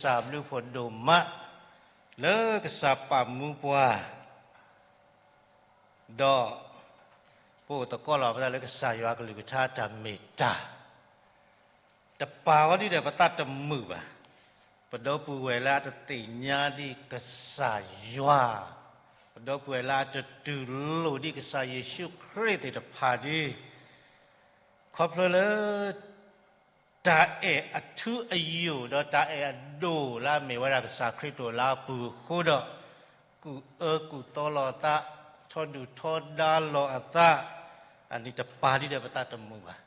ကစၢ်ဘျုးဖှိၣ်ဒိၣ်မး လၢကစၢ်ပာ်မူပှၤ ဒီး ပအိၣ်သကိးလီၤပသးလၢကစၢ်ယွၤကလုၢ်ကထါတၢ်မ့ၢ်တၢ် တပာ်အီၤဒ်ဒီးပသးတမုာ်ဘၣ်. ပဒီပုၢ်ဝဲၢ်လၢအတသ့ၣ်ညါဒံးကစၢ်ယွၤ, ပဒီပုၢ်ဝဲၢ်လၢအတတူၢ်လိာ်ဒံးကစၢ်ယ့ၣ်ၡူးခရံာ်သ့ၣ်တဖၣ်ဒီး ခီဖျိလၢ တၢ်အဲၣ်အထူအယိာ် ဒီးတၢ်အဲၣ်အဒိၣ်လၢအမ့ၢ်ဝဲဒၣ်ကစၢ်ခရံာ်တအိၣ်လၢအပူၤအဃိဒီး ကူၣ်အၢကူၣ်သီလီၤအသး, ထီဒုၣ်ထီဒါလီၤအသး, အန့ၣ်တပာ်ဒ်ဒီးပသးတမုာ်ဘၣ်.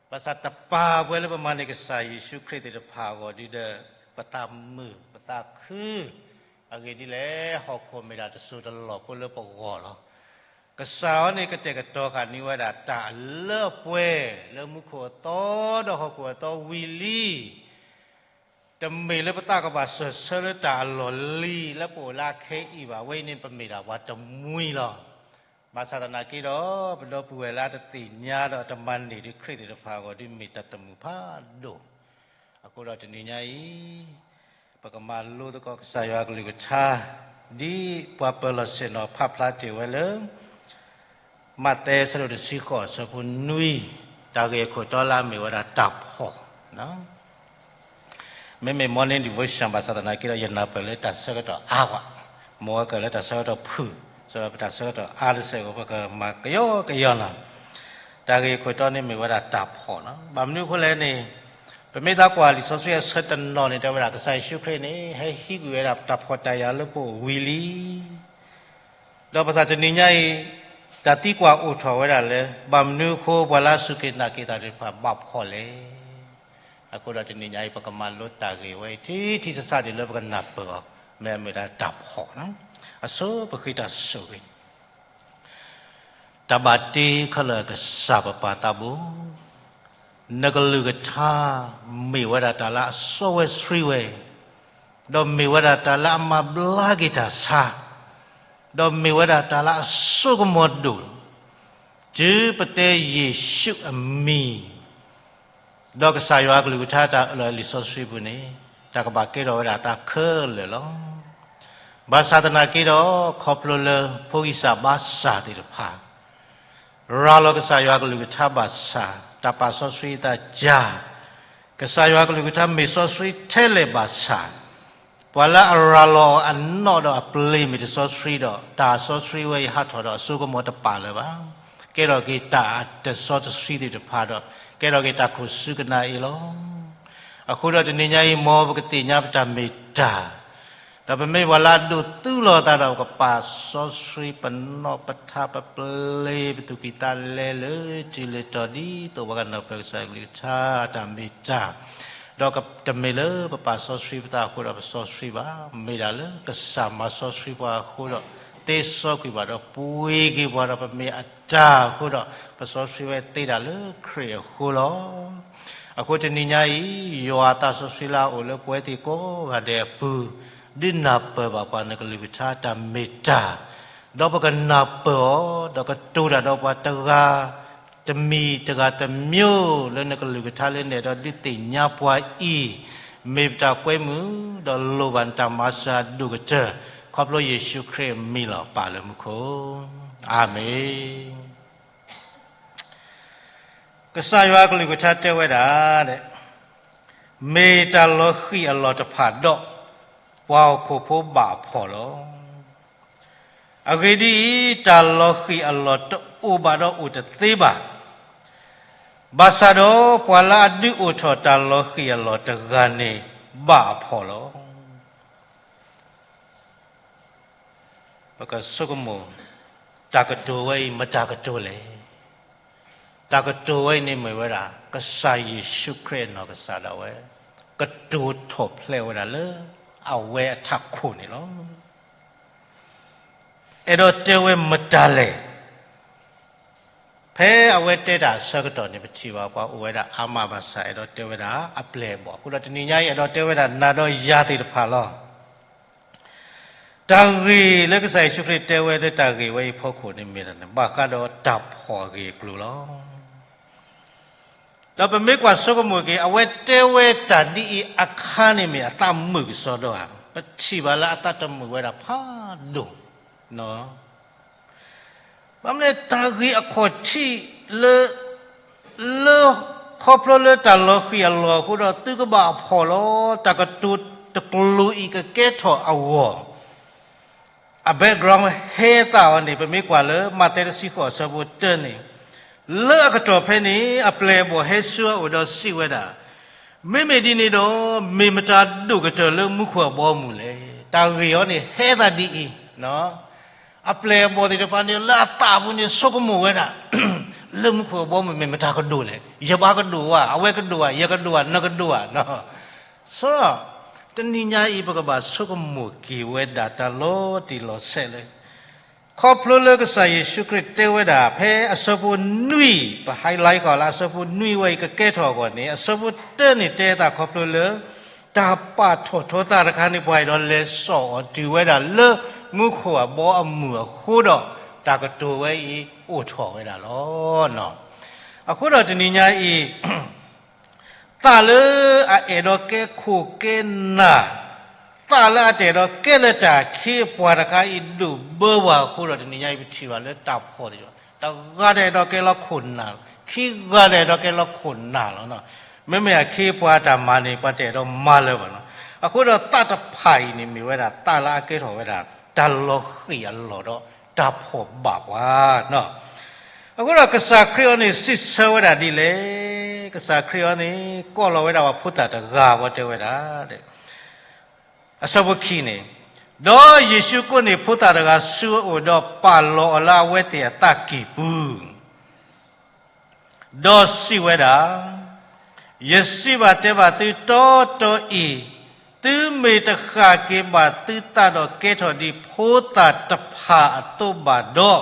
ဘၣ်ဆၣ်တပာ်ပှဲၤလၢပမၤန့ၢ်ကစၢ်ယ့ၣ်ၡူးခရံာ်သ့ၣ်တဖၣ်အဂီၢ်ဒ်ဒီး ပသးမုာ်ပသးခု, အဂ့ၢ်ဒ်လဲၣ် ဟီၣ်ခိၣ်မ့ၢ်ဒၣ်တစိၤတလီၢ်ဖိလၢပဂီၢ်လီၤ. ကစၢ်အံၤန့ၣ် ကတဲာ်ကတီၤဃာ်န့ၢ်ဝဲဒၣ်တၢ်အလၢအပှဲၤ လၢမူခိၣ်အသီဒီးဟီၣ်ခိၣ်အသီဝံၤလံ. တမ့ၢ်လၢပသးကဘၣ်စၢၢ်ဆၢလၢတၢ်အလီၢ်လံၤလၢပအိၣ်လၢအခဲအံၤဘၣ်. အဝဲအံၤန့ၣ် ပမ့ၢ်ဒၣ်ပှၤတမှံလီၤ. ဘၣ်ဆၣ်သနာ်က့ဒီး ပဒီပုၢ်ဝဲၢ်လၢအတသ့ၣ်ညါဒီးတမၤန့ၢ်ဒံးခရံာ်သ့ၣ်တဖၣ်အဂီၢ်ဒီး မ့ၢ်တၢ်တမုာ်ဖးဒိၣ်. အဃိဒီးတနံၤညါအံၤ ပကမၤလိသကိးကစၢ်ယွၤကလုၢ်ကထါ ဒ်ပှၤပၢၤလီၢ်ဆ့ၣ်နီၤဖးဖျါတ့ၢ်ဝဲလၢ မးသဲအဆၢဒိၣ်တဆံဃိးအဆၢဖိနွံ, တၢ်ဂ့ၢ်အခိၣ်တီလၢအမ့ၢ်ဝဲဒၣ်တၢ်ဖှီၣ် မ့မ့ၢ် morning devotion ဘၣ်ဆၣ်သနာ်က့ဒီး ယနၢ်ပၢၢ်လၢတၢ်ဆၢကတီၢ်အါဘၣ်, မ်အကၢၣ်လၢတၢ်ဆၢကတီၢ်ဖုၣ်, စးဒီးပတၢ်ဆၢကတီၢ်အါတစဲးအဂီၢ် ပကမၤကယီကယီလီၤ. တၢ်ဂ့ၢ်အခိၣ်တီန့ၣ်မ့ၢ်ဝဲဒၣ်တၢ်ဖှီၣ်လီၤ. ဘၣ်မနုၤအဃိလဲၣ်န့ၣ်, ပမ့ၢ်သးကွၢ်လံာ်စီဆှံအဆၢတနီၤန့ၣ် တဲဝဲဒၣ် ကစၢ်ယ့ၣ်ၡူးခရံာ်န့ၣ် ဟဲဟံးကွံာ်ဝဲဒၣ်တၢ်ဖှီၣ်တၢ်ယာ်လၢပအိၣ်ဝံၤလံ ဒီးဘၣ်ဆၣ်တနံၤညါအံၤ တၢ်သံကွၢ်အိၣ်ထီၣ်ဝဲဒၣ်လၢ ဘၣ်မနုၤအဃိ ပှၤလၢအစူၢ်က့ၤနာ်က့ၤတၢ်သ့ၣ်တဖၣ်ဘၣ်ဖှီၣ်လဲၣ်. အဃိဒီးတနံၤညါအံၤ ပကမၤလိတၢ်ဂ့ၢ်ဝဲအံၤ ထံထံဆးဆးဒ်လၢပကနၢ်ပၢၢ်အီၤ, မ့ၢ်အမ့ၢ်ဒၣ်တၢ်ဖှီၣ်လီၤ. အဆိပဃ့တၢ်ဆိၣ်ဂ့ၤ တၢ်ဘၣ်တ့ခဲလၢာ်ကစၢ်ပပၢ်သးဘိ, နကလုၢ်ကထါ မ့ၢ်ဝဲဒၣ်တၢ်လၢအစီဝဲဆှံဝဲ, ဒီးမ့ၢ်ဝဲဒၣ်တၢ်လၢအမၤဘျါက့ၤတၢ်ဆါ, ဒီးမ့ၢ်ဝဲဒၣ်တၢ်လၢအစိကမီၤဒိၣ်လီၤ. တုၤပတဲယ့ၣ်ၡူးအမံၤ ဒီးကစၢ်ယွၤအကလုၢ်ကထါတၢ်အၢၣ်လီၤလံာ်စီဆှံပူၤန့ၣ် တၢ်ကဘၣ်ကဲထီၣ်ဝဲဒၣ်တၢ်ခဲလၢာ်လီၤ. ဘၣ်ဆၣ်သနာ်က့ဒီး ခီဖျိလၢဖိဂံၢ်စၢ်ဘါစၢ်သ့ၣ်တဖၣ် ရၤလီၤကစၢ်ယွၤကလုၢ်ကထါဘၣ်ဆၣ်, တၢ်ပာ်စီဆှံအသးစှၤ, ကစၢ်ယွၤကလုၢ်ကထါမ့ၢ်စီဆှံထဲလဲၣ်ဘၣ်ဆၣ်, ပှၤလၢအရၤလီၤအီၤအနီၣ်ဒီးအပျ့ၤမ့ၢ်တစီဆှံဒီး တၢ်စီဆှံဝဲအံၤဟးထီၣ်ဒီးအစိကမီၤတပာ်လၢၤဘၣ်. ကဲထီၣ်က့ၤတၢ်တစီတဆှံသ့ၣ်တဖၣ်ဒီး ကဲထီၣ်က့ၤတၢ်ခိၣ်ဆူကနၣ်အ့ၣ်လီၤ. အဃိဒီးတနံၤညါအံၤ မ်ပကသ့ၣ်ညါပတၢ်မ့ၢ်တၢ် ဒီးပမ့ၢ်ပှၤလၢအဒိးသူလီၤသးဒီး ပကပာ်စီဆှံပနီၣ်ပထါပပျ့ၤ ပသူၣ်ကံၢ်သးလဲလၢထံးလၢတီၤဒ်သိးပှၤကနၢ်ပၢၢ်ကစၢ်ယွၤကလုၢ်ကထါတၢ်မ့ၢ်တၢ်, ဒီးတမ့ၢ်လၢပပာ်စီဆှံပသးအဃိဒီးပစီဆှံဘၣ်, မ့ၢ်ဒၣ်လၢကစၢ်မၤစီဆှံပှၤအဃိဒီး သ့စီကွံာ်ဘၣ်ဒီးပှ့ၤက့ၤပှၤဒီး ပမ့ၢ်အတၢ်အဃိဒီး ပစီဆှံဝဲသ့ဒၣ်လၢခရံာ်အဃိလီၤ. အဃိတနံၤညါအံၤ ယွၤအသးစီဆှံလၢအအိၣ်လၢပဝဲသ့ၣ်ကိးဂၤဒဲးအပူၤ ဒုးနၢ်ပၢၢ်ဘၣ်ပှၤနကလုၢ်ကထါတၢ်မ့ၢ်တၢ်, ဒီးပကနၢ်ပၢၢ်အီၤ ဒီးကတိၤတၢ်ဒီးပှၤတဂၤ တမံၤတဂၤတမံၤ လၢနကလုၢ်ကထါလၢနဲၣ်ဒီးဒုးသ့ၣ်ညါပှၤအံၤ မ့ၢ်ပတၢ်ကွဲမုာ် ဒီးလိၣ်ဘၣ်နတၢ်မၤစၢၤအဒိၣ်ကတၢၢ် ခီဖျိယ့ၣ်ၡူးခရံာ်အမံၤလီၤ. ပၢ်လၢမူခိၣ်, အၤမ့ၣ်. ကစၢ်ယွၤကလုၢ်ကထါတဲဝဲဒၣ်, မ့ၢ်တၢ်လီၤဃံၤအလီၢ်တဖၣ်ဒီး ပှၤဟီၣ်ခိၣ်ဖိဘၣ်အဖှီၣ်လီၤ. အဂ့ၢ်ဒ်အံၤ, တၢ်လီၤဃံၤအလီၢ်တအိၣ်ဘၣ်ဒီးအိၣ်တသ့ဘၣ်. ဘၣ်ဆၣ်ဒီးပှၤလၢအဒုးအိၣ်ထီၣ်တၢ်လီၤဃံၤအလီၢ်တဂၤန့ၣ် ဘၣ်အဖှီၣ်လီၤ. ပကဆိကမိၣ်, တၢ်ကတိၤဝဲအံၤ မတၤကတိၤလဲၣ်. တၢ်ကတိၤဝဲအံၤန့ၣ်မ့ၢ်ဝဲဒၣ် ကစၢ်ယ့ၣ်ၡူးခရံာ်အနီၢ်ကစၢ်ဒၣ်ဝဲ ကတိၤထီၣ်ဖျဲးဝဲဒၣ်လၢ အဝဲအထးခိၣ်န့ၣ်လီၤ. အဲၣ်ဒိးတဲဝဲမတၤလဲၣ်. ဖဲအဝဲတဲတၢ်အဆၢကတီၢ်န့ၣ် ပထံၣ်ဘၣ်ပှၤအိၣ်ဝဲဒၣ်အါမးဘၣ်ဆၣ် အဲၣ်ဒိးတဲဝဲဒၣ်အပျဲၢ်အဘီၣ်. အဃိဒီးတနံၤညါအံၤ အဲၣ်ဒိးတဲဝဲဒၣ်နၤဒီးယၤသ့ၣ်တဖၣ်လီၤ. တၢ်ဂ့ၢ်လၢကစၢ်ယ့ၣ်ၡူးခရံာ်တဲဝဲလၢတၢ်ဂ့ၢ်ဝဲအံၤအဖီခိၣ်န့ၣ်မ့ၢ်ဒၣ် ဘၣ်ဃးဒီးတၢ်ဖှီၣ်အဂ့ၢ်အကျိၤလီၤ. ဒီးပမ့ၢ်ကွၢ်ဆိကမိၣ်က့ၤ အဝဲတဲဝဲတၢ်ဒ်အံၤအခါန့ၣ်မ့ၢ်အသးမုာ်ကစီဒီဧါ, ပထံၣ်ဘၣ်လၢအသးတမုာ်ဝဲဒၣ်ဖးဒိၣ်. ဘၣ်မနုၤလဲၣ် တၢ်ဂ့ၢ်အခီၣ်ထံးလၢ လၢ ခီဖျိလၢတၢ်လီၤဃံၢ်အလီၢ်အဃိဒီး သုကဘၣ်အဖှီၣ်လီၤ တၢ်ကတိၤတကျိၤအံၤကကဲထီၣ်အဂီၢ် အ background ဟဲသးအီၤန့ၣ် ပမ့ၢ်ကွၢ်လၢမးသဲတဆံဃိးအဆၢဖိတၢန့ၣ်, လၢအကတီၢ်ဖဲန့ၣ် အပျဲၢ်အဘီၣ်ဟဲဆူအအိၣ်ဒီးစံးဝဲဒၣ်, မ့မ့ၢ်ဒ်န့ၣ်ဒီး မ့ၢ်မတၤဒိၣ်ကတၢၢ်လၢမူခိၣ်အဘီအမုၢ်လဲၣ်. တၢ်ဂ့ၢ်အီၤန့ၣ်ဟဲသးဒ်အံၤ, အပျဲၢ်အဘီၣ်သ့ၣ်တဖၣ်န့ၣ် လၢအသးပူၤန့ၣ် ဆိကမိၣ်ဝဲဒၣ် လၢမူခိၣ်အဘီအမုၢ်မ့ၢ်မတၤကဒိၣ်လဲၣ်. ယဘၣ်ကဒိၣ်ဧါ, အဝဲကဒိၣ်ဧါ, ယကဒိၣ်ဧါ, နကဒိၣ်ဧါ. ဆိ တနံၤညါအံၤ ပကဘၣ်ဆိကမိၣ်က့ၤဝဲဒၣ်တၢ်လီၤတံၢ်လီၤဆဲးလၢ ခီဖျိလၢကစၢ်ယ့ၣ်ၡူးခရံာ်တဲဝဲဒၣ် ဖဲအဆၢဖိနွံ, ပ highlight ဃီလၢအဆၢဖိနွံဝဲအံၤကကဲထီၣ်အဂီၢ်န့ၣ် အဆၢဖိတၢန့ၣ်တဲအသးခီဖျိလၢ တၢ်ပာ်ထီၣ်ထီသးတခါန့ၣ် ပှၤအဲၣ်ဒိးလဲၤစိာ်အီၤတုၤဝဲဒၣ်လၢမူခိၣ်အဘီအမုၢ်အဃိဒီး တၢ်ကတိၤဝဲအံၤအိၣ်ထီၣ်ဝဲဒၣ်လီၤ. အဃိဒီးတနံၤညါအံၤ သးလၢအအဲၣ်ဒိးကဲခိၣ်ကဲနၢ်, သးလၢအတအဲၣ်ဒိးကဲလၢတၢ်အခ့အပှၤတခါအံၤ ဒိၣ်ဘၢဝဲအဃိဒီး တနံၤညါအံၤပထံၣ်ဘၣ်လၢတၢ်ဖှီၣ်သ့ၣ်တဖၣ်, တဂၤတအဲၣ်ဒိးကဲလၢခိၣ်နၢ်, ခံဂၤတအဲၣ်ဒိးကဲလၢခိၣ်နၢ်လီၤ. မ့မ့ၢ်အခ့အပှၤတၢ်မၤန့ၣ် ပှၤတအဲၣ်ဒိးမၤလၢၤဘၣ်လီၤ. အဃိဒီးသးတဖၣ်အံၤန့ၣ် မ့ၢ်ဝဲဒၣ်သးလၢအကဲထီၣ်ဝဲဒၣ် တၢ်လီၤဃံၢ်အလီၢ်ဒီး တၢ်ဖှီၣ်ဘၣ်ပှၤ အဃိဒီးကစၢ်ခရံာ်အီၤန့ၣ် စံးဆၢဝဲဒၣ်ဒ်လဲၣ်. ကစၢ်ခရံာ်အီၤန့ၣ် ကိးလီၤဝဲဒၣ်ပှၤဖိသၣ်တဂၤ ပှၤတဲဝဲဒၣ်, အဆၢဖိခံန့ၣ်, ဒီးယ့ၣ်ၡူးကိးန့ၢ်ဖိသၣ်တဂၤဆူအအိၣ်ဒီးပာ်လီၤအီၤလၢအဝဲသ့ၣ်အသးကံၢ်ပူၤ ဒီးစံးဝဲဒၣ်, ယစံးဘၣ်တဲဘၣ်သုတီတီအံၤ, သုမ့ၢ်တဃၣ်က့ၤဘၣ်သုသးဒီးကဲထီၣ်ဒ်ဖိသၣ်တဖၣ်အသိးဘၣ်ဒီး,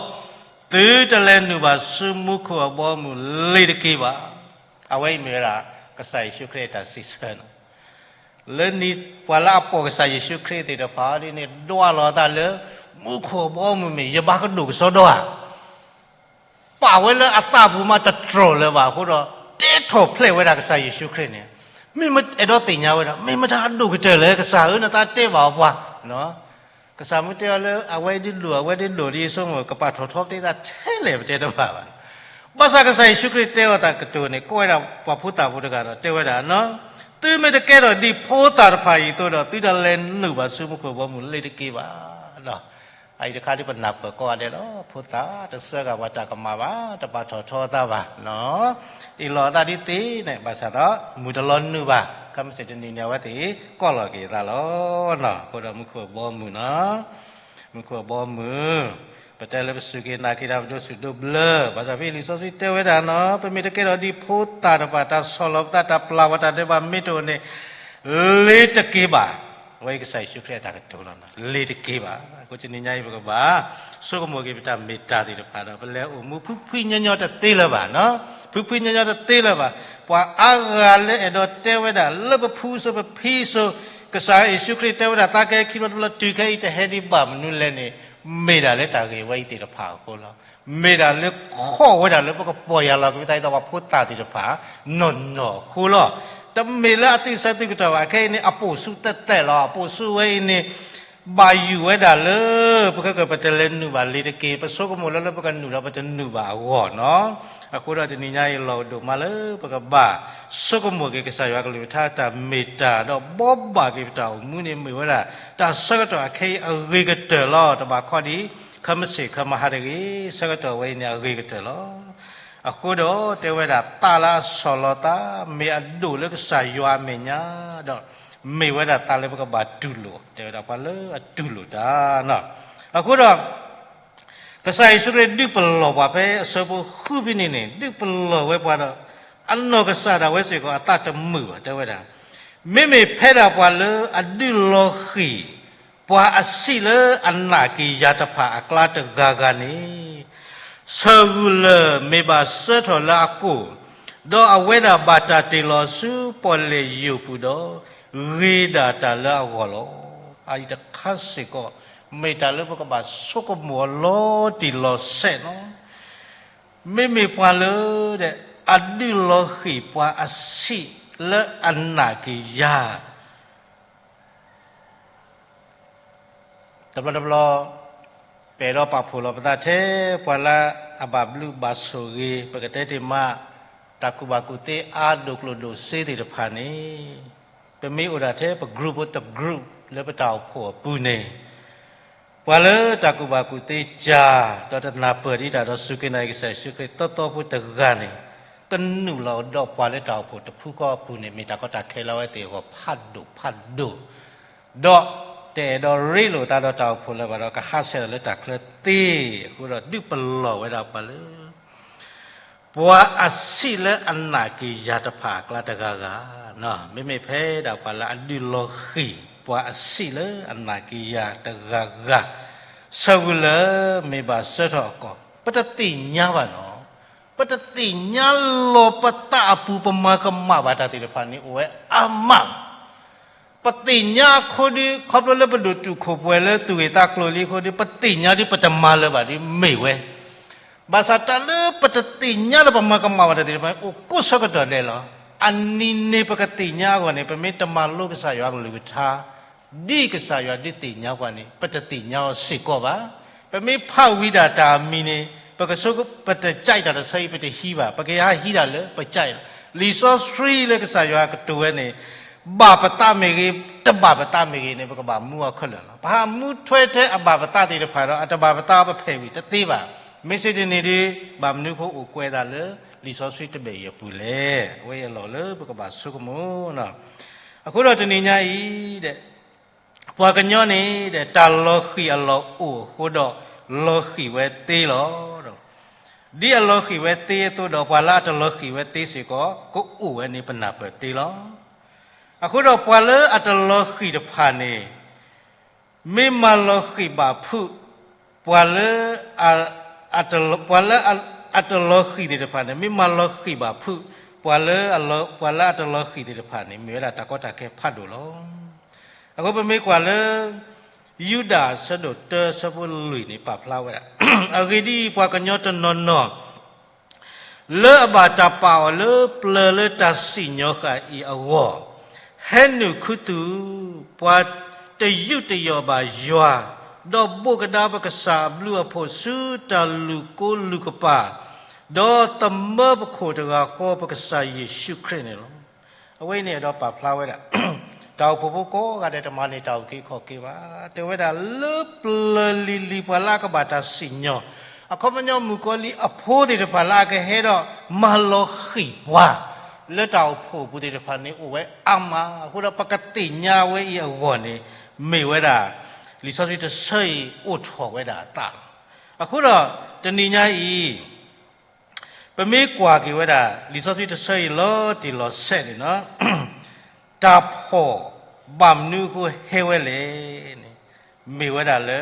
သုတလဲၤနုာ်ဘၣ်ဆူမူခိၣ်အဘီအမုၢ်လ့ၤတက့ၤဘၣ်. အဝဲအံၤမ့ၢ်ဝဲဒၣ် ကစၢ်ယ့ၣ်ၡူးခရံာ်အတၢ်စံးဆၢန့ၣ် လၢနံၤပှၤလၢအပိာ်ကစၢ်ယ့ၣ်ၡူးခရံာ်သ့ၣ်တဖၣ်ဒ်န့ၣ် ဒွးလီၤအသးလၢ မူခိၣ်အဘီအမုၢ်မ့ၢ် ယဘၣ်ကဒိၣ်ကစီဒီဧါ, ပာ်ဝဲလၢအသးပူၤမးတတြီၢ်လၢၤဘၣ်အဃိဒီး တဲထီၣ်ဖျဲးဝဲဒၣ်ကစၢ်ယ့ၣ်ၡူးခရံာ်န့ၣ်, မ့ၢ်မတၤအဲၣ်ဒိးသ့ၣ်ညါဝဲဒၣ် မ့ၢ်မတၤအဒိၣ်ကတၢၢ်လဲၣ် ကစၢ်ဧၢ နသးတဲဘၣ်အီၤပှၤ ကစၢ်မ့ၢ်တဲအီၤလၢ အဝဲဒ်ဒိၣ် အဝဲဒ်ဒိၣ်ဒ်ယဆိကမိၣ် ကပာ်ထီၣ်ထီပသးထဲလဲၣ် ပတဲတဘၣ်ဘၣ်. ဘၣ်ဆၣ်ကစၢ်ယ့ၣ်ၡူးခရံာ်တဲအီၤတၢ်ကတိၤန့ၣ် ကိးဝဲဒၣ်ပှၤဖိသၣ်ဖိတဂၤဒီး တဲဝဲဒၣ်, သုမ့ၢ်တကဲထီၣ်ဒ်ဖိသၣ်တဖၣ်အံၤအသိးဒီး သုတလဲၤနုာ်ဘၣ်ဆူမူခိၣ်ဘီမုၢ်လ့ၤတက့ၤဘၣ်. အအံၤတခါဒ်ပနၢ်ပၢၢ်ကိးဂၤဒဲးလီၤ. ဖိသၣ်တစၢဃာ်ပှၤတၢ်ကမၣ်ဘၣ်, တပာ်ထီၣ်ထီသးဘၣ်, အ့ၣ်လိာ်အသးဒ်သ့ၣ်န့ၣ် ဘၣ်ဆၣ်ဒီး မုၢ်တလီၤနုာ်ဘၣ်, ခဲမုၢ်ဆ့ၣ်တနံၤန့ၣ် အဝဲသ့ၣ်ကိးလီၤက့ၤအသးလီၤ. အဃိဒီးမူခိၣ်ဘီမုၢ်န့ၣ် မူခိၣ်ဘီမုၢ်, ပတဲလၢပစူၢ်က့ၤနာ်က့ၤတၢ် ပဒိးစူၢ်ဒိးဘျၢ, ဘၣ်ဆၣ်ဖဲလံာ်စီဆှံတဲဝဲဒၣ်န့ၣ် ပမ့ၢ်တကဲထီၣ်ဒ်ဖိသၣ်တဖၣ် တၢ်ဆီၣ်လီၤပသး တၢ်ပျၢ်ဝဲတၢ်ဒဲးဘးမ့ၢ်တအိၣ်န့ၣ် လ့ၤတက့ၤဘၣ်. အဝဲအံၤကစၢ်ယ့ၣ်ၡူးခရံာ်အတၢ်ကတိၤလီၤ, လ့ၤတက့ၤဘၣ်. အဃိတနံၤညါအံၤပကဘၣ် ဆိကမိၣ်က့ၤပတၢ်မ့ၢ်တၢ်သ့ၣ်တဖၣ်ဒီး ပလဲၤအိၣ်မူဖှံဖှံညီညီတသ့လၢၤဘၣ်, ဖှံဖှံညီညီတသ့လၢၤဘၣ်. ပှၤအါဂၤလၢအဲၣ်ဒိးတဲဝဲဒၣ် လၢပဖုစိပဖံစိ ကစၢ်ယ့ၣ်ၡူးခရံာ်တဲဝဲဒၣ် သးကဟဲခံဘျီတဘျီ တုၤခဲအံၤတဟဲဒံးဘၣ်မနုၤလဲၣ်န့ၣ် မ့ၢ်ဒၣ်လၢတၢ်ဂ့ၢ်ဝဲအံၤသ့ၣ်တဖၣ်အဃိလီၤ. မ့ၢ်ဒၣ်လၢခီၣ်ဝဲဒၣ်လၢပကပီၢ်ယၢ်လီၤက့ၤပသးဒ်သိးပှၤဖိသၣ်သ့ၣ်တဖၣ် နီၢ်နီၢ်အဃိလီၤ. တမ့ၢ်လၢအသုးဆၢသုးကတီၢ်ဘၣ်. ခဲအံၤန့ၣ် အပိာ်ဆူၣ်တဲတဲာ်လီၤ. အပိာ်ဆူၣ်ဝဲအံၤန့ၣ် ဘၣ်ယုၢ်ဝဲဒၣ်လၢ ပကကပတလဲၤနုာ်ဘၣ်လ့ၤတက့ၤ, ပဆိကမိၣ်လၢလၢပကနုာ်ဒီးပတနုာ်ဘၣ်အဂီၢ်န့ၣ်. အဃိဒီးတနံၤညါအံၤ လီၢ်ဒိၣ်မးလၢပကဘၣ်ဆိကမိၣ်က့ၤ ကစၢ်ယွၤကလုၢ်ကထါတၢ်မ့ၢ်တၢ်ဒီး ဘှီဘၣ်က့ၤပတၢ်အိၣ်မူန့ၣ် မ့ၢ်ဝဲဒၣ် တၢ်ဆၢကတီၢ်အခဲအံၤအဂ့ၤကတၢၢ်လီၤ. တဘၣ်ခီဒံး ခဲမုၢ်ဆ့ၣ်ခဲမုၢ်ဟါတဂ့ၤ, ဆၢကတီၢ်ဝဲအံၤန့ၣ်အဂ့ၤကတၢၢ်လီၤ. အဃိဒီးတဲဝဲဒၣ် သးလၢအဆီၣ်လီၤသး မ့ၢ်အဒိၣ်လၢကစၢ်ယွၤအမဲာ်ညါ, ဒီး မ့ၢ်ဝဲဒၣ်သးလၢပကဘၣ်တူၢ်လိာ်, တဲဝဲဒၣ်ပှၤလၢအတူၢ်လိာ်တၢ်န့ၣ်. အဃိဒီး ကစၢ်ယ့ၣ်ၡူးခရံာ်ဒုးပလီၢ်ပှၤဖဲအဆၢဖိဃုဖဲန့ၣ်န့ၣ် ဒုးပလီၢ်ဝဲပှၤဒီး အနီၢ်ကစၢ်ဒၣ်ဝဲစ့ၢ်ကီးအသးတမုာ်ဘၣ်, တဲဝဲဒၣ်, မ့မ့ၢ်ဖဲဒၣ်ပှၤလၢအဒုးလီၤဃံၢ် ပှၤအဆံးလၢအနာ်က့ၤယၤတဖၣ်အကျါတဂၤဂၤန့ၣ် ဆၢဂုာ်လၢၢ်မ့ၢ်ဘၣ်စၢထီၣ်လၢအကိၢ်, ဒီးအဝဲဒၣ်ဘၣ်တၢ်တ့ၢ်လီၤဆူပီၣ်လဲၣ်ယိာ်ပူၤဒီး ဂ့ၤဒၣ်တၢ်လၢအဂီၢ်လီၤ. အအံၤတခါစ့ၢ်ကီး မ့ၢ်တၢ်လၢပကဘၣ်ဆိကမိၣ်အီၤလီၤတံၢ်လီၤဆဲးန့ၣ်. မ့မ့ၢ်ပှၤလၢဒဲး အဒုးလီၤဃံၤပှၤအဆံးလၢအနာ်က့ၤယၤ တဘျီတဘျီ ပအဲၣ်ဒိးပာ်ဖှိၣ်လီၤပသးထဲ ပှၤလၢအဘၣ်ဘျုးဘၣ်ဆိၣ်ဂ့ၤ ပကတဲတ့ၢ်မး တၢ်ကူၣ်ဘၣ်ကူၣ်သ့အါဒိၣ်ကျိၣ်ဒိၣ်စ့သ့ၣ်တဖၣ်န့ၣ် ပမ့ၢ်အိၣ်ဒၣ်ထဲပ group ဖိတ group လၢပတၢ်အိၣ်ဖှိၣ်အပူၤန့ၣ် ပှၤလၢတၢ်ကူၣ်ဘၣ်ကူၣ်သ့ကၢ် ဒီးတနၢ်ပၢၢ်ဒံးတၢ်ဒီးစူၢ်က့ၤနာ်က့ၤကစၢ်ယ့ၣ်ၡူးခရံာ် သီသီဖိတဂၤန့ၣ် ကနုာ်လီၤဒီးပှၤလၢတၢ်အိၣ်ဖှိၣ်တဖုဃီအပူၤန့ၣ် မ့ၢ်တၢ်ကီတၢ်ခဲလၢအဝဲသ့ၣ်အဂီၢ်ဖးဒိၣ်ဖးဒိၣ် ဒီးတအဲၣ်ဒိးရ့လိာ်သးဒီးတၢ်အိၣ်ဖှိၣ်လၢၤဘၣ်ဒီး ကဟးဆှဲးဒီးလၢတၢ်ချၢသ့အဃိဒီး ဒုးပလီၢ်ဝဲဒၣ်ပှၤလၢ ပှၤအဆံးလၢအနာ်က့ၤယၤတဖၣ်အကျါတဂၤဂၤ, မ့မ့ၢ်ဖဲဒၣ်ပှၤလၢအဒုးလီၤဃံၤ ပှၤအဆံးလၢအနာ်က့ၤယၤတဂၤဂၤ, ဆၢဂူာ်လၢမ့ၢ်ဘၣ်စၢထီၣ်အကီၢ် ပတသ့ၣ်ညါဘၣ်နီၤ, ပတသ့ၣ်ညါလီၤပသးအပူၤ ပမၤကမၣ်ဘၣ်တၢ်သ့ၣ်တဖၣ်န့ၣ် အိၣ်ဝဲအါမးလီၤ. ပသ့ၣ်ညါအဃိဒီး ခီဖျိလၢပဒိၣ်တုာ်ခိၣ်ပှဲၤလၢသူၣ်ဂ့ၢ်သးကျိၤလံအဃိဒီး ပသ့ၣ်ညါဒီးပတမၤလၢၤဘၣ်ဒီးမ့ၢ်ဝဲ, ဘၣ်ဆၣ်တၢ်လၢပတသ့ၣ်ညါလၢပမၤကမၣ်ဘၣ်တၢ်သ့ၣ်တဖၣ် အိၣ်ကိးဆၢကတီၢ်ဒဲးလီၤ. အနံၤန့ၣ်ပကသ့ၣ်ညါအဂီၢ်န့ၣ် ပမ့ၢ်တမၤလိကစၢ်ယွၤအကလုၢ်ကထါ ဒ်ကစၢ်ယွၤဒုးသ့ၣ်ညါပှၤန့ၣ် ပတသ့ၣ်ညါအီၤစ့ၢ်ကီးဘၣ်. ပမ့ၢ်ဖးဝံၤဒၣ်တၢ်အမံၤန့ၣ် ပကဆိ ပတကၠဲးတၢ်တဆၢအံၤ ပတဟံးဘၣ်, ပကဟးဟံးဒၣ်လၢပကၠဲးလီၤ. လံာ်စီဆှံလၢကစၢ်ယွၤကတိၤဝဲန့ၣ် ဘၣ်ပသးမ့ၢ်ဂ့ၤ, တဘၣ်ပသးမ့ၢ်ဂ့ၤန့ၣ် ပကဘၣ်မူအီၤခဲလၢာ်လီၤ. ပဟးမူထွဲထဲအဘၣ်ပသးသ့ၣ်တဖၣ်ဒီး အတဘၣ်ပသးပဖဲးဝံၤတသ့ဘၣ်. မ့ၢ်စ့ၢ်ဒ်န့ၣ်ဒီး ဘၣ်မနုၤအဃိအိၣ်ကွဲးသးလၢလံာ်စီဆှံတဘ့ၣ်အံၤအပူၤလဲၣ်. အဝဲအံၤအလီၢ်လၢပကဘၣ်ဆိကမိၣ် အဃိဒီးတနံၤညါအံၤဒီး ပှၤကညီန့ၣ်ဒီး တၢ်လီၤဃံၤအလီၢ်အိၣ်အဃိဒီး လီၤဃံၤဝဲသ့လီၤ. ဒ်အလီၤဃံၤဝဲသ့အသိးဒီး ပှၤလၢအတလီၤဃံၤဝဲသ့စ့ၢ်ကီး ကအိၣ်ဝဲန့ၣ်ပနၢ်ပၢၢ်သ့လီၤ. အဃိဒီးပှၤလၢအတလီၤဃံၤတဖၣ်န့ၣ် မ့ၢ်မၤလီၤဃံၤဘၣ်ဖုး ပှၤလၢ ပှၤလၢအတလီၤဃံၤသ့ၣ်တဖၣ်န့ၣ် မ့ၢ်မၤလီၤဃံၤဘၣ်ဖုး ပှၤလၢ ပှၤလၢအတလီၤဃံၤသ့ၣ်တဖၣ်န့ၣ် မ့ၢ်ဝဲဒၣ်တၢ်ကီတၢ်ခဲဖးဒိၣ်လီၤ. အဃိပမ့ၢ်ကွၢ်လၢ ယူဒၤအဆၢဒိၣ်တၢ အဆၢဖိလွံၢ်န့ၣ် ပာ်ဖျါဝဲဒၣ်, အဂ့ၢ်ဒ်အံၤ, ပှၤကညီတနီၤနီၤ လၢအဘၣ်တၢ်ပာ်အီၤလၢပျၢၤလၢတၢ်စံၣ်ညီၣ်ဃာ်အံၤအဂီၢ်, ဟဲနုာ်ခူသူၣ်, ပှၤတယူးတယီၣ်ဘၣ်ယွၤ, ဒီးဘိးကဒါပကစၢ်အဘျုးအဖှိၣ်ဆူတၢ်လူၢ်ကိလူၢ်ကပၤ, ဒီးသမၢပခိၣ်တဂၤဃီ ပကစၢ်ယ့ၣ်ၡူးခရံာ်န့ၣ်လီၤ. အဝဲအံၤန့ၣ် အဲၣ်ဒိးပာ်ဖျါဝဲဒၣ် တၢ်အိၣ်ဖှိၣ်ဖိကိးဂၤဒဲး တမၤန့ၢ်တၢ်အုၣ်က့ၤခီၣ်က့ၤဘၣ်. တဲဝဲဒၣ်လၢပျၢၤလံၤလံၤ ပှၤလၢအကဘၣ်တၢ်စံၣ်ညီၣ်, အခီပညီမုၣ်ကီၤလံၢ်အဖိသ့ၣ်တဖၣ်လၢအကဟဲဒီးမၤလီၤဃံၤပှၤ လၢတၢ်အိၣ်ဖှိၣ်အပူၤသ့ၣ်တဖၣ်န့ၣ် အိၣ်ဝဲအါမး. အဃိဒီးပကသ့ၣ်ညါဝဲအံၤအဂီၢ်န့ၣ် မ့ၢ်ဝဲဒၣ် လံာ်စီဆှံတဆၢအံၤအိၣ်ထီၣ်ဝဲဒၣ်အသးလီၤ. အဃိဒီး တနံၤညါအံၤ ပမ့ၢ်ကွၢ်က့ၤဝဲဒၣ် လံာ်စီဆှံတဆၢအံၤလီၤတံၢ်လီၤဆဲးန့ၣ်လီၤ, တၢ်ဖှီၣ်ဘၣ်မနုၤအဃိဟဲဝဲလဲၣ်န့ၣ်, မ့ၢ်ဝဲဒၣ်လၢ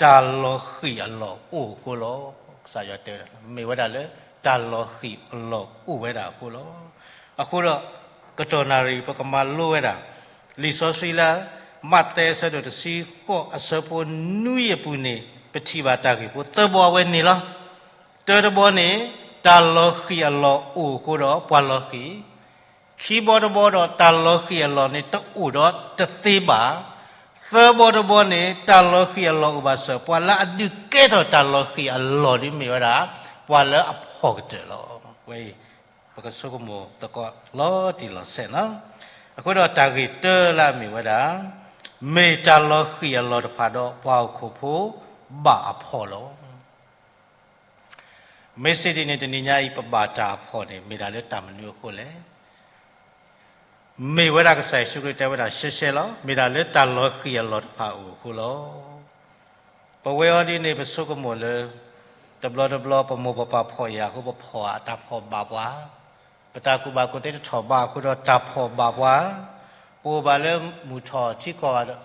တၢ်လီၤဃံၤအလီၢ်အိၣ်အဃိလီၤ. ကစၢ်ယွၤတဲဝဲဒၣ် မ့ၢ်ဝဲဒၣ်လၢ တၢ်လီၤဃံၤအလီၢ်အိၣ်ဝဲဒၣ်အဃိလီၤ. အဃိဒီး ကတီၢ်နၣ်ရံၣ် ပကမၤလိဝဲဒၣ် လံာ်စီဆှံလၢ မးသဲအဆၢဒိၣ်တဆံဃိး အဆၢဖိနွံအပူၤန့ၣ် ပထံၣ်ဘၣ်တၢ်ဂ့ၢ်ဖိသၢဘီအဝဲန့ၣ်လီၤ. တၢတဘီန့ၣ် တၢ်လီၤဃံၤအလီၢ်အိၣ်အဃိဒီးပှၤလီၤဃံၤ, ခံဘီတဘီဒီး တၢ်လီၤဃံၤအလီၢ်န့ၣ် တအိၣ်ဒီးတသ့ဘၣ်, သၢဘီတဘီန့ၣ် တၢ်လီၤဃံၤအလီၢ်အိၣ်ဘၣ်ဆၣ် ပှၤလၢအဒုးကဲထီၣ်တၢ်လီၤဃံၤအလီၢ်ဒ်မ့ၢ်ဝဲဒၣ် ပှၤလၢအဖှီၣ်ကတၢၢ်လီၤ. ဝဲအံၤ ပကဆိကမိၣ်သကိးလီၤတံၢ်လီၤဆဲးလီၤ. အဃိဒီးတၢ်ဂ့ၢ်တၢလၢအမ့ၢ်ဝဲဒၣ် မ့ၢ်တၢ်လီၤဃံၤအလီၢ်တဖၣ်ဒီးပှၤဟီၣ်ခိၣ်ဖိဘၣ်အဖှီၣ်လီၤ. မ့ၢ်စ့ၢ်ဒ်န့ၣ် တနံၤညါအံၤ ပဘၣ်တၢ်အဖှီၣ်န့ၣ် မ့ၢ်ဒၣ်လၢတၢ်မနုၤအဃိလဲၣ်. မ့ၢ်ဝဲဒၣ်ကစၢ်ယ့ၣ်ၡူးခရံာ်တဲဝဲဒၣ်ရှဲရှဲလီၤ. မ့ၢ်ဒၣ်လၢတၢ်လီၤဃံၤအလီၢ်တဖၣ်အိၣ်အဃိလီၤ. ပဝဲအံၤဒ်န့ၣ် ပဆိကမိၣ်လၢ တဘျီတဘျီ ပမိၢ်ပပၢ်ဖှီၣ်ယာ်အဃိ ပဖှီၣ်တၢ်ဖှီၣ်ဘၣ်ပှၤ, ပတၢ်ကူၣ်ဘၣ်ကူၣ်သ့တထီၣ်ဘးအဃိဒီးတၢ်ဖှီၣ်ဘၣ်ပှၤ, ပအိၣ်ဘၣ်လၢမုၢ်ထီၣ်ထံကီၢ်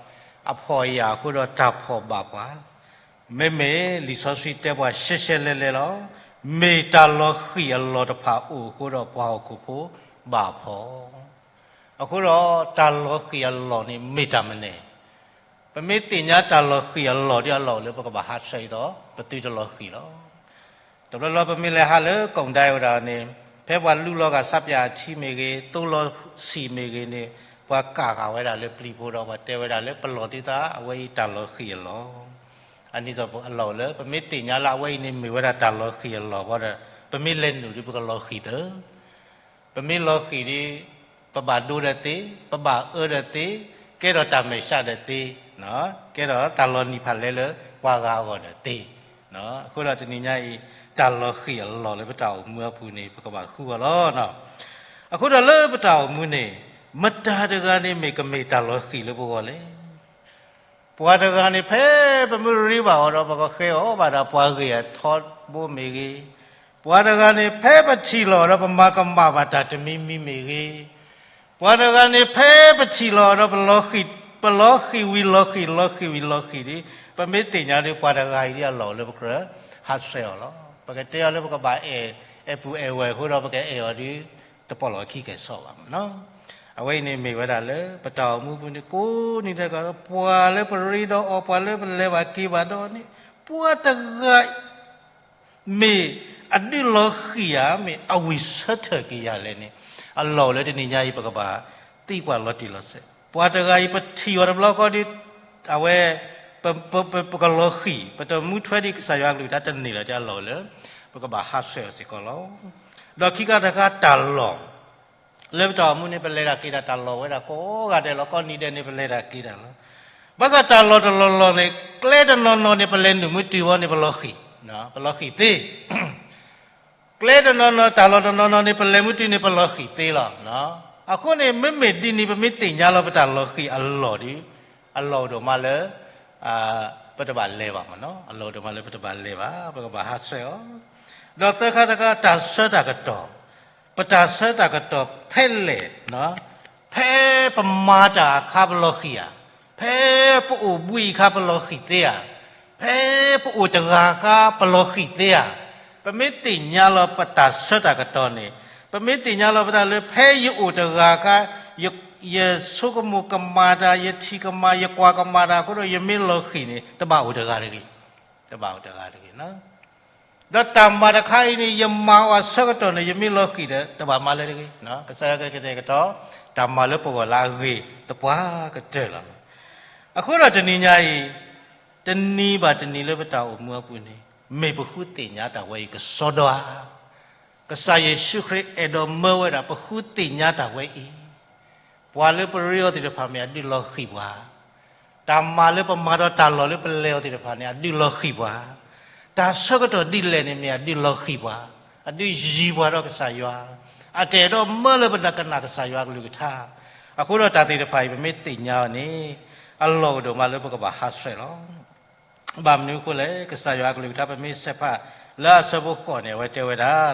အဖှီၣ်ယာ်အဃိဒီးတၢ်ဖှီၣ်ဘၣ်ပှၤ, မ့မ့ၢ်လံာ်စီဆှံတဲပှၤရှဲရှဲလဲလဲလီၤ. မ့ၢ်တၢ်လီၤဃံၤအလီၢ်တဖၣ်အိၣ်အဃိဒီးပှၤဟီၣ်ခိၣ်ဖိဘၣ်ဖှီၣ်. အဃိဒီးတၢ်လီၤဃံၤအလီၢ်န့ၣ်မ့ၢ်တၢ်မနုၤလဲၣ်. ပမ့ၢ်သ့ၣ်ညါတၢ်လီၤဃံၤအလီၢ်ဒ်အလီၢ်အိၣ်လၢပကဘၣ်ဟးဆှဲးအသိး ပသုတလီၤဃံၤလီၤ. တဘျီဘျီပမ့ၢ်လဲၤဟးလၢကိၣ်ဒဲဝဲဒၣ်န့ၣ် ဖဲပှၤလူလီၤဂာ်ဆးပၠးအထံမ့ၢ်ဂ့ၤ, သိလီၤဆံးမ့ၢ်ဂ့ၤန့ၣ်, ပှၤကးဃာ်ဝဲဒၣ်လၢပျံၤဖိဒီး ပှၤတဲဝဲဒၣ်လၢပလီၢ်သုသး အဝဲအံၤတၢ်လီၤဃံၣ်အလီၢ်, အန့ၣ်အလီၢ်လၢ ပမ့ၢ်သ့ၣ်ညါလၢအဝဲအံၤန့ၣ်မ့ၢ်ဝဲဒၣ်တၢ်လီၤဃံၣ်အလီၢ်ဘၣ်ဒီး ပမ့ၢ်လဲၤနုာ်ဒီးပကလီၤဃံၣ်သၢ ပမ့ၢ်လီၤဃံၣ်ဒီး ပဘၣ်ဒိဒီးသ့, ပဘၣ်အၢဒီးသ့, ကဲထီၣ်တၢ်မဲာ်ဆှးဒီးသ့, ကဲထီၣ်တၢ်လီၤနံၤဖးလဲလၢပှၤဂၤအဂီၢ်ဒီးသ့. အဃိဒီးတနံၤညါအံၤ တၢ်လီၤဃံၣ်အလီၢ်လၢပတၢ်အိၣ်မူအပူၤန့ၣ် ပကဘၣ်ဃုအီၤလီၤ. အဃိဒီးလၢပတၢ်အိၣ်မူန့ၣ် မတၤတဂၤန့ၣ်မ့ၢ်ကမ့ၢ်တၢ်လီၤဃံၣ်လၢပဂီၢ်လဲၣ်. ပှၤတဂၤန့ၣ် ဖဲပမ့ၢ်ရ့ဘၣ်အီၤဒီး ပကဃဲအီၤဘၣ်ဒီးပှၤဂ့ၢ်အထီဘိမ့ၢ်ဂ့ၤ, ပှၤတဂၤန့ၣ် ဖဲပထံၣ်လီၤအီၤဒီး ပမၤကမၣ်ဘၣ်တၢ်တမံၤမံၤမ့ၢ်ဂ့ၤ, ပှၤတဂၤန့ၣ် ဖဲပထံၣ်လီၤအီၤဒီး ပလီၤဃံၣ်ဝံၤလီၤဃံၣ် လီၤဃံၣ်ဝံၤလီၤဃံၣ်ဒီး ပမ့ၢ်သ့ၣ်ညါဒီး ပှၤတဂၤအံၤဒ်အလီၢ်လၢပကြၢးဟးဆှဲးအီၤလီၤ. ပကတဲအီၤလၢပကဘၣ်အဲၣ်, အဲၣ်ပူၤအဲၣ်ဝဲၢ်အဃိဒီး ပကအဲၣ်အီၤဒီး တပိာ်လီၤခံကဲၣ်ဆိးဘၣ်မနီၤ. အဝဲအံၤန့ၣ်မ့ၢ်ဝဲဒၣ်လၢပတၢ်အိၣ်မူပူၤန့ၣ် ကိးနံၤဒဲးကဒီး ပှၤလၢပရ့ဒီးအီၤ ပှၤလၢပလဲၤဘၣ်က့ၤဘၣ်ဒီးန့ၣ် ပှၤတဂၤ မ့ၢ်အဒုးလီၤဃံၣ်ဧါ, မ့ၢ်အဝံၣ်ဆၢထၢၣ်က့ၤယၤလဲၣ်န့ၣ် အလီၢ်လၢတနံၤညါအံၤ ပကဘၣ်သံကွၢ်လီၤတံၢ်လီၤဆဲး. ပှၤတဂၤအံၤ ပထံၣ်အီၤတဘျီဃီဒီး အဝဲ ပကလီၤဃံၣ်, ပတမူထွဲဒံးကစၢ်ယွၤအကလုၢ်ကထါတန့ၢ်လၢၤ အလီၢ်လၢ ပကဘၣ်ဟးဆှဲးအီၤစ့ၢ်ကီးလီၤ. ဒီးခံခါတခါတၢ်လီၢ် လၢပတၢ်အိၣ်မူန့ၣ် ပလဲၤတၢ်က့ၤတၢ် တၢ်လီၢ်ဝဲဒၣ်ကိးဂၤဒဲးလီၤ. ကိးနံၤဒဲးန့ၣ် ပလဲၤတၢ်က့ၤတၢ်လီၤ. ဘၣ်ဆၣ်တၢ်လီၢ်တလီၢ်လီၢ်န့ၣ် ကျဲတနီၤနီၤန့ၣ် ပလဲၤနုာ်မူတုၤဝဲန့ၣ် ပလီၤဃံၣ်, ပလီၤဃံၣ်သ့. ကျဲတနီၤနီၤ တၢ်လီၢ်တနီၤနီၤန့ၣ် ပလဲၤမူတုၤန့ၣ် ပလီၤဃံၣ်သ့လီၤ. အဃိန့ၣ် မ့မ့ၢ်ဒ်န့ၣ် ပမ့ၢ်သ့ၣ်ညါလီၤပတၢ်လီၤဃံၣ်အလီၢ်ဒီး အလီၢ်အိၣ်ဒိၣ်မးလၢ ပတဘၣ်လဲၤဘၣ်မနီၤ. အလီၢ်အိၣ်ဒိၣ်မးလၢပတဘၣ်လဲၤဘၣ်, ပကဘၣ်ဟးဆှဲးအီၤ. ဒီးသၢခါတခါ တၢ်ဆၢတၢ်ကတီၢ်, ပတၢ်ဆၢတၢ်ကတီၢ်ဖဲလဲၣ်, ဖဲပမၤတၢ်အခါပလီၤဃံၣ်ဧါ, ဖဲပအိၣ်ဘှံးအခါပလီၤဃံၣ်သ့ဧါ, ဖဲပအိၣ်တဂၤအခါပလီၤဃံၣ်သ့ဧါ. ပမ့ၢ်သ့ၣ်ညါလီၤပတၢ်ဆၢတၢ်ကတီၢ်န့ၣ်, ပမ့ၢ်သ့ၣ်ညါလီၤပတၢ်လၢ ဖဲယအိၣ်တဂၤအခါ ယဆိကမိၣ်ကမၣ်တၢ်, ယထံၣ်ကမၣ်, ယကွၢ်ကမၣ်တၢ်အဃိဒီး ယမ့ၢ်လီၤဃံၣ်န့ၣ် တဘၣ်အိၣ်တဂၤတဂ့ၤ, တဘၣ်အိၣ်တဂၤတဂ့ၤ. ဒီးတၢ်မၤတခါအံၤန့ၣ် ယမၤအီၤအဆၢကတီၢ်န့ၣ် ယမ့ၢ်လီၤဃံၣ်ဒီး တဘၣ်မၤလၢၤတဂ့ၤ. ကစၢ်ယွၤကတဲာ်ကတီၤ တၢ်မၤလၢပဂီၢ်လၢအဂ့ၤသပှၢ်ကတၢၢ်လီၤ. အဃိဒီးတနံၤညါအံၤ, တနံၤဘၣ်တနံၤလၢပတၢ်အိၣ်မူအပူၤန့ၣ် မ့ၢ်ပဃုသ့ၣ်ညါတၢ်ဝဲအံၤကစီဒီဧါ. ကစၢ်ယ့ၣ်ၡူးခရံာ်အဲၣ်ဒိးမၢဝဲဒၣ် ပဃုသ့ၣ်ညါတၢ်ဝဲအံၤ, ပှၤလၢပရ့အီၤသ့ၣ်တဖၣ်မ့ၢ်အဒုးလီၤဃံၣ်ပှၤ, တၢ်မၤလၢပမၤဒီးတၢ်လီၢ်လၢပလဲၤအီၤသ့ၣ်တဖၣ်န့ၣ် အဒုးလီၤဃံၣ်ပှၤ, တၢ်ဆၢကတီၢ်ဒ်လဲၣ်န့ၣ်မ့ၢ်အဒုးလီၤဃံၣ်ပှၤ, အဒုးယံၤပှၤဒီးကစၢ်ယွၤ, အတအဲၣ်ဒိးမၢလၢပကနၣ်ကစၢ်ယွၤအကလုၢ်ကထါ. အဃိဒီးတၢ်သ့ၣ်တဖၣ်အံၤ ပမ့ၢ်သ့ၣ်ညါအီၤန့ၣ် အလီၢ်အိၣ်ဒိၣ်မးလၢပကဘၣ်ဟးဆှဲးလီၤ. ဘၣ်မနုၤအဃိလဲၣ်, ကစၢ်ယွၤအကလုၢ်ကထါ ပမ့ၢ်ဆဲးဖးလၢအဆၢဖိဃိးန့ၣ် အဝဲတဲဝဲဒၣ်,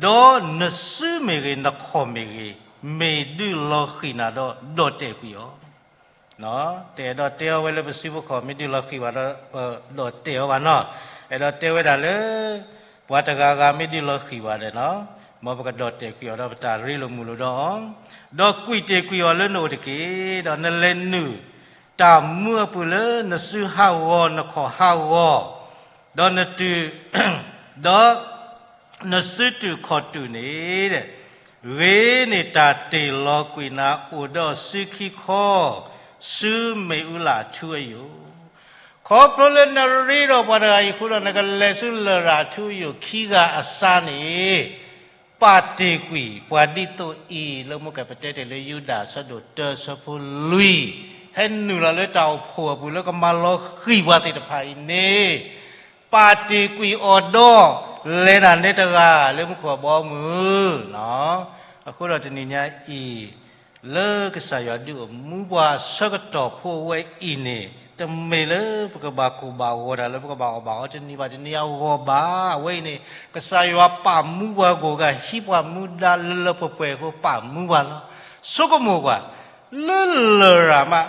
ဒီးနစုမ့ၢ်ဂ့ၤ, နခီၣ်မ့ၢ်ဂ့ၤ, မ့ၢ်ဒုးလီၤဃံၣ်နၤဒီး ဒီၣ်တဲာ်ကွံာ်အီၤ. တအဲၣ်ဒိးတဲအီၤဝဲလၢပစုပခီၣ်မ့ၢ်ဒုးလီၤဃံၣ်ဘၣ်ဒီး ပဒီၣ်တဲာ်အီၤဘၣ်နီၤ. အဲၣ်ဒိးတဲဝဲဒၣ်လၢ ပှၤတဂၤဂၤမ့ၢ်ဒုးလီၤဃံၣ်ဘၣ်ဒီး မ်ပကဒီၣ်တဲာ်ကွံာ်အီၤဒီးပတၢ်ရ့လိာ်မုာ်လိာ်ဒီးအီၤ, ဒီးကွံာ်တ့ၢ်ကွံာ်အီၤလၢနအိၣ်တက့ၢ်. ဒီးနလဲၤနုာ်တၢ်မူအပူၤလၢနစုဟးဂီၤ နခီၣ်ဟးဂီၤ, ဒီးနတုၤ, ဒီး နစုတုာ်ခီၣ်တုာ်န့ၣ်, ဂ့ၤန့ၢ်တၢ်တ့ၢ်လီၤကွံာ်နၤအိၣ်ဒီးစုခံခီ, ဆူမ့ၣ်အူလၣ်အထူအယိာ်. ခီဖျိလၢနရ့ဒီးပှၤတဂၤအံၤအဃိဒီး နကလဲၤဆူလရာ်ထူအယိာ်ခံဂၤအစါန့ၣ်, ပာ်တ့ၢ်ကွံာ်ပှၤဒ်သိးအံၤ လၢမူကဲပတဲတ့ၢ်လၢယူဒၤအဆၢဒိၣ်တၢအဆၢဖိလွံၢ်, ဟဲနုာ်လီၤလၢတၢ်အိၣ်ဖှိၣ်အပူၤလၢကမၤလီၤဃံၣ်ပှၤသ့ၣ်တဖၣ်အံၤန့ၣ် ပာ်တ့ၢ်ကွံာ်အီၤဒီး လဲၤတၢ်နဲတဂၤလၢမူခိၣ်အဘီအမုၢ်. အဃိဒီးတနံၤညါအံၤ, လၢကစၢ်ယွၤဒုးအိၣ်မူပှၤအဆၢကတီၢ်ဖိအဝဲအံၤန့ၣ်, တမ့ၢ်လၢပကဘၣ်ကိၢ်ဘၣ်ဂီၤတၢ်လၢပကဘၣ်အီၣ်ဘၣ်အီတနံၤဘၣ်တနံၤအဂီၢ်ဘၣ်. အဝဲအံၤန့ၣ် ကစၢ်ယွၤပာ်မူပှၤဂီၢ်ဂၤ ဟံးပှၤမူဒါလၢလၢပှဲၤပှဲၤအဃိ ပာ်မူပှၤလီၤ. ဆိကမိၣ်ကွၢ်, လၢလရာ်မး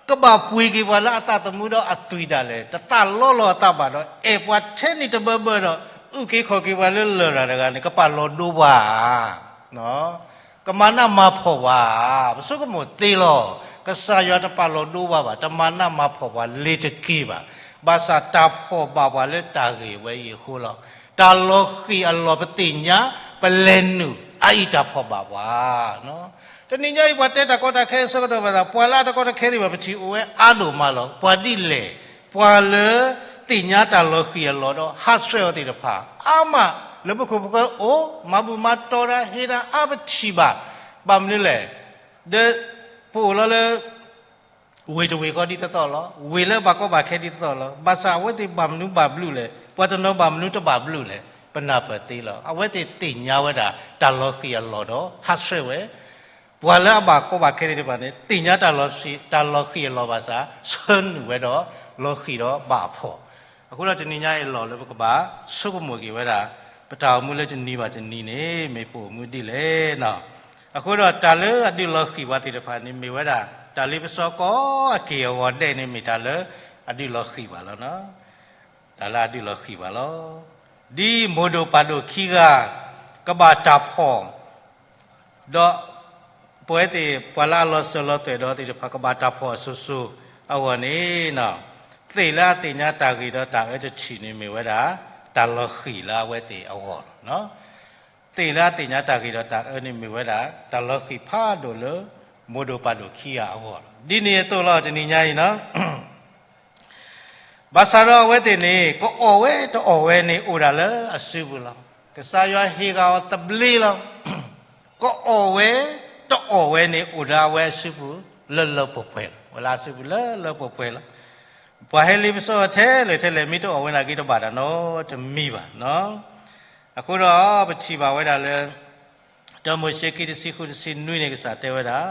ကဘၣ်ပှ့ၤက့ၤပှၤလၢအသးသမူဒီးအသွံၣ်ဒၣ်လဲာ်, တသးလီလီၤအသးဘၣ်ဒီး အဲၣ်ပှၤထဲန့ၣ်တဘၢဘၢဒီး အုၣ်က့ၤခီၣ်က့ၤပှၤလၢလရာ်တဂၤန့ၣ် ကပာ်လီၤဒိပှၤဧါ, ကမၤနးမၤဖှီၣ်ပှၤဧါ. ပဆိကမိၣ်သ့လီၤ. ကစၢ်ယွၤတပာ်လီၤဒိပှၤဘၣ်, တမၤနးမၤဖှီၣ်ပှၤလ့ၤတက့ၢ်ဘၣ်. ဘၣ်ဆၣ်တၢ်ဖှီၣ်ဘၣ်ပှၤလၢတၢ်ဂ့ၢ်ဝဲအံၤအဃိလီၤ. တၢ်လီၤဃံၣ်အလီၢ်ပသ့ၣ်ညါ ပလဲၤနုာ်အအံၤတၢ်ဖှီၣ်ဘၣ်ပှၤ. တနံၤညါအံၤ ပှၤတဲတၢ်ကီတၢ်ခဲအဆၢကတီၢ်ဘၣ်သး ပှၤလၢအတၢ်ကီတၢ်ခဲသ့ၣ်တဖၣ် ပထံၣ်အိၣ်ဝဲအါဒိၣ်မးလီၤ. ပှၤဒ်လဲၣ်, ပှၤလၢသ့ၣ်ညါတၢ်လီၤဃံၤအလီၢ်ဒီးဟးဆှဲးအီၤသ့ၣ်တဖၣ် အါမးလၢပခိၣ်ပဃၢၤအိၣ် မၤဘူၣ်မၤတီၤတၢ် ဟ့ၣ်တၢ်အါ ပထံၣ်ဘၣ်. ဘၣ်မနုၤလဲၣ်, ဒီးပအိၣ်လီၤလၢ ဝ့ၢ်တဝ့ၢ်ဃီဒ်သိးသိးလီၤ. ဝ့ၢ်လၢဘၣ်ကီဘၣ်ခဲဒ်သိးသိးလီၤ. ဘၣ်ဆၣ်အဝဲသ့ၣ်ဘၣ်မနုၤဘၣ်ဘျုးလဲၣ်, ပှၤတနီၤဘၣ်မနုၤတဘၣ်ဘျုးလဲၣ်, ပနၢ်ပၢၢ်သ့လီၤ. အဝဲသ့ၣ်သ့ၣ်ညါဝဲဒၣ် တၢ်လီၤဃံၤအလီၢ်ဒီးဟးဆှဲးဝဲ, ပှၤလၢအဘၣ်ကီဘၣ်ခဲသ့ၣ်တဖၣ်န့ၣ် သ့ၣ်ညါတၢ်လီၤဃံၤအလီၢ်ဘၣ်ဆၣ် ဆၢနုာ်ဝဲဒီး လီၤဃံၤဒီးဘၣ်အဖှီၣ်. အဃိဒီးတနံၤညါအံၤ လီၢ်လၢပကဘၣ်ဆိကမိၣ်က့ၤဝဲဒၣ် ပတၢ်အိၣ်မူလၢတနံၤဘၣ်တနံၤန့ၣ် မ့ၢ်ပအိၣ်မူဒ်လဲၣ်နီၤ. အဃိဒီးတၢ်လၢအဒုးလီၤဃံၤပှၤသ့ၣ်တဖၣ်န့ၣ် မ့ၢ်ဝဲဒၣ် တၢ်လ့ပစီကိးက့ၢ်အဂီၤဒဲးန့ၣ် မ့ၢ်တၢ်လၢအဒုးလီၤဃံၤပှၤလီၤ. တၢ်လၢအဒုးလီၤဃံၤပှၤလီၤ. ဒ်မိၢ်ဒိၣ်ပၢ်ဒိၣ်ခံဂၤ ကဘၣ်တၢ်ဖှီၣ် ဒီးပဝဲသ့ၣ် ပှၤလၢအလီၤစၢၤလီၤသွဲၣ်ဒီးသ့ၣ်တဖၣ် ကဘၣ်တၢ်ဖှီၣ်အစိၤစိၤအဂီၢ်န့ၣ်, သ့ၣ်လၢအသ့ၣ်ညါတၢ်ဂ့ၤဒီးတၢ်အၢတထံၣ်န့ၣ် မ့ၢ်ဝဲဒၣ် တၢ်လီၤဃံၤလၢအဝဲသ့ၣ်အဂီၢ်လီၤ. သ့ၣ်လၢအသ့ၣ်ညါတၢ်ဂ့ၤဒီးတၢ်အၢန့ၣ်မ့ၢ်ဝဲဒၣ် တၢ်လီၤဃံၤဖးဒိၣ်လၢ မိၢ်ဒိၣ်ပၢ်ဒိၣ်ခံဂၤအဂီၢ်လီၤ. ဒ်န့ၣ်အသိးလီၤ တနံၤညါအံၤနီၤ ဘၣ်ဆၣ်ဒီးအဝဲသ့ၣ်န့ၣ် ကအီၣ်ဝဲတအီၣ်ဝဲန့ၣ်အိၣ်ဒၣ်လၢအစုပူၤလီၤ. ကစၢ်ယွၤဟ့ၣ်ဂၢၢ်အီၤသဘျ့လီၤ. ကအီၣ်ဝဲတအီၣ်ဝဲန့ၣ်အိၣ်ဒၣ်ဝဲအစုပူၤလၢလၢပှဲၤပှဲၤလီၤ. ဝဲလၢအစုပူၤလၢလၢပှဲၤပှဲၤလီၤ. ပှၤဟဲလ့ပစီအီၤထဲလဲၣ်ထဲလဲၣ် မ့ၢ်တအီၣ်ဝဲနာ်က့တဘၣ်တၢ်နီတမံၤဘၣ်နီၤ. အဃိဒီးပထံၣ်ဘၣ်ဝဲဒၣ်လၢ တၢမိၤၡ့ခံတဆံဃုတဆံနွံန့ၣ် ကစၢ်တဲဝဲဒၣ်,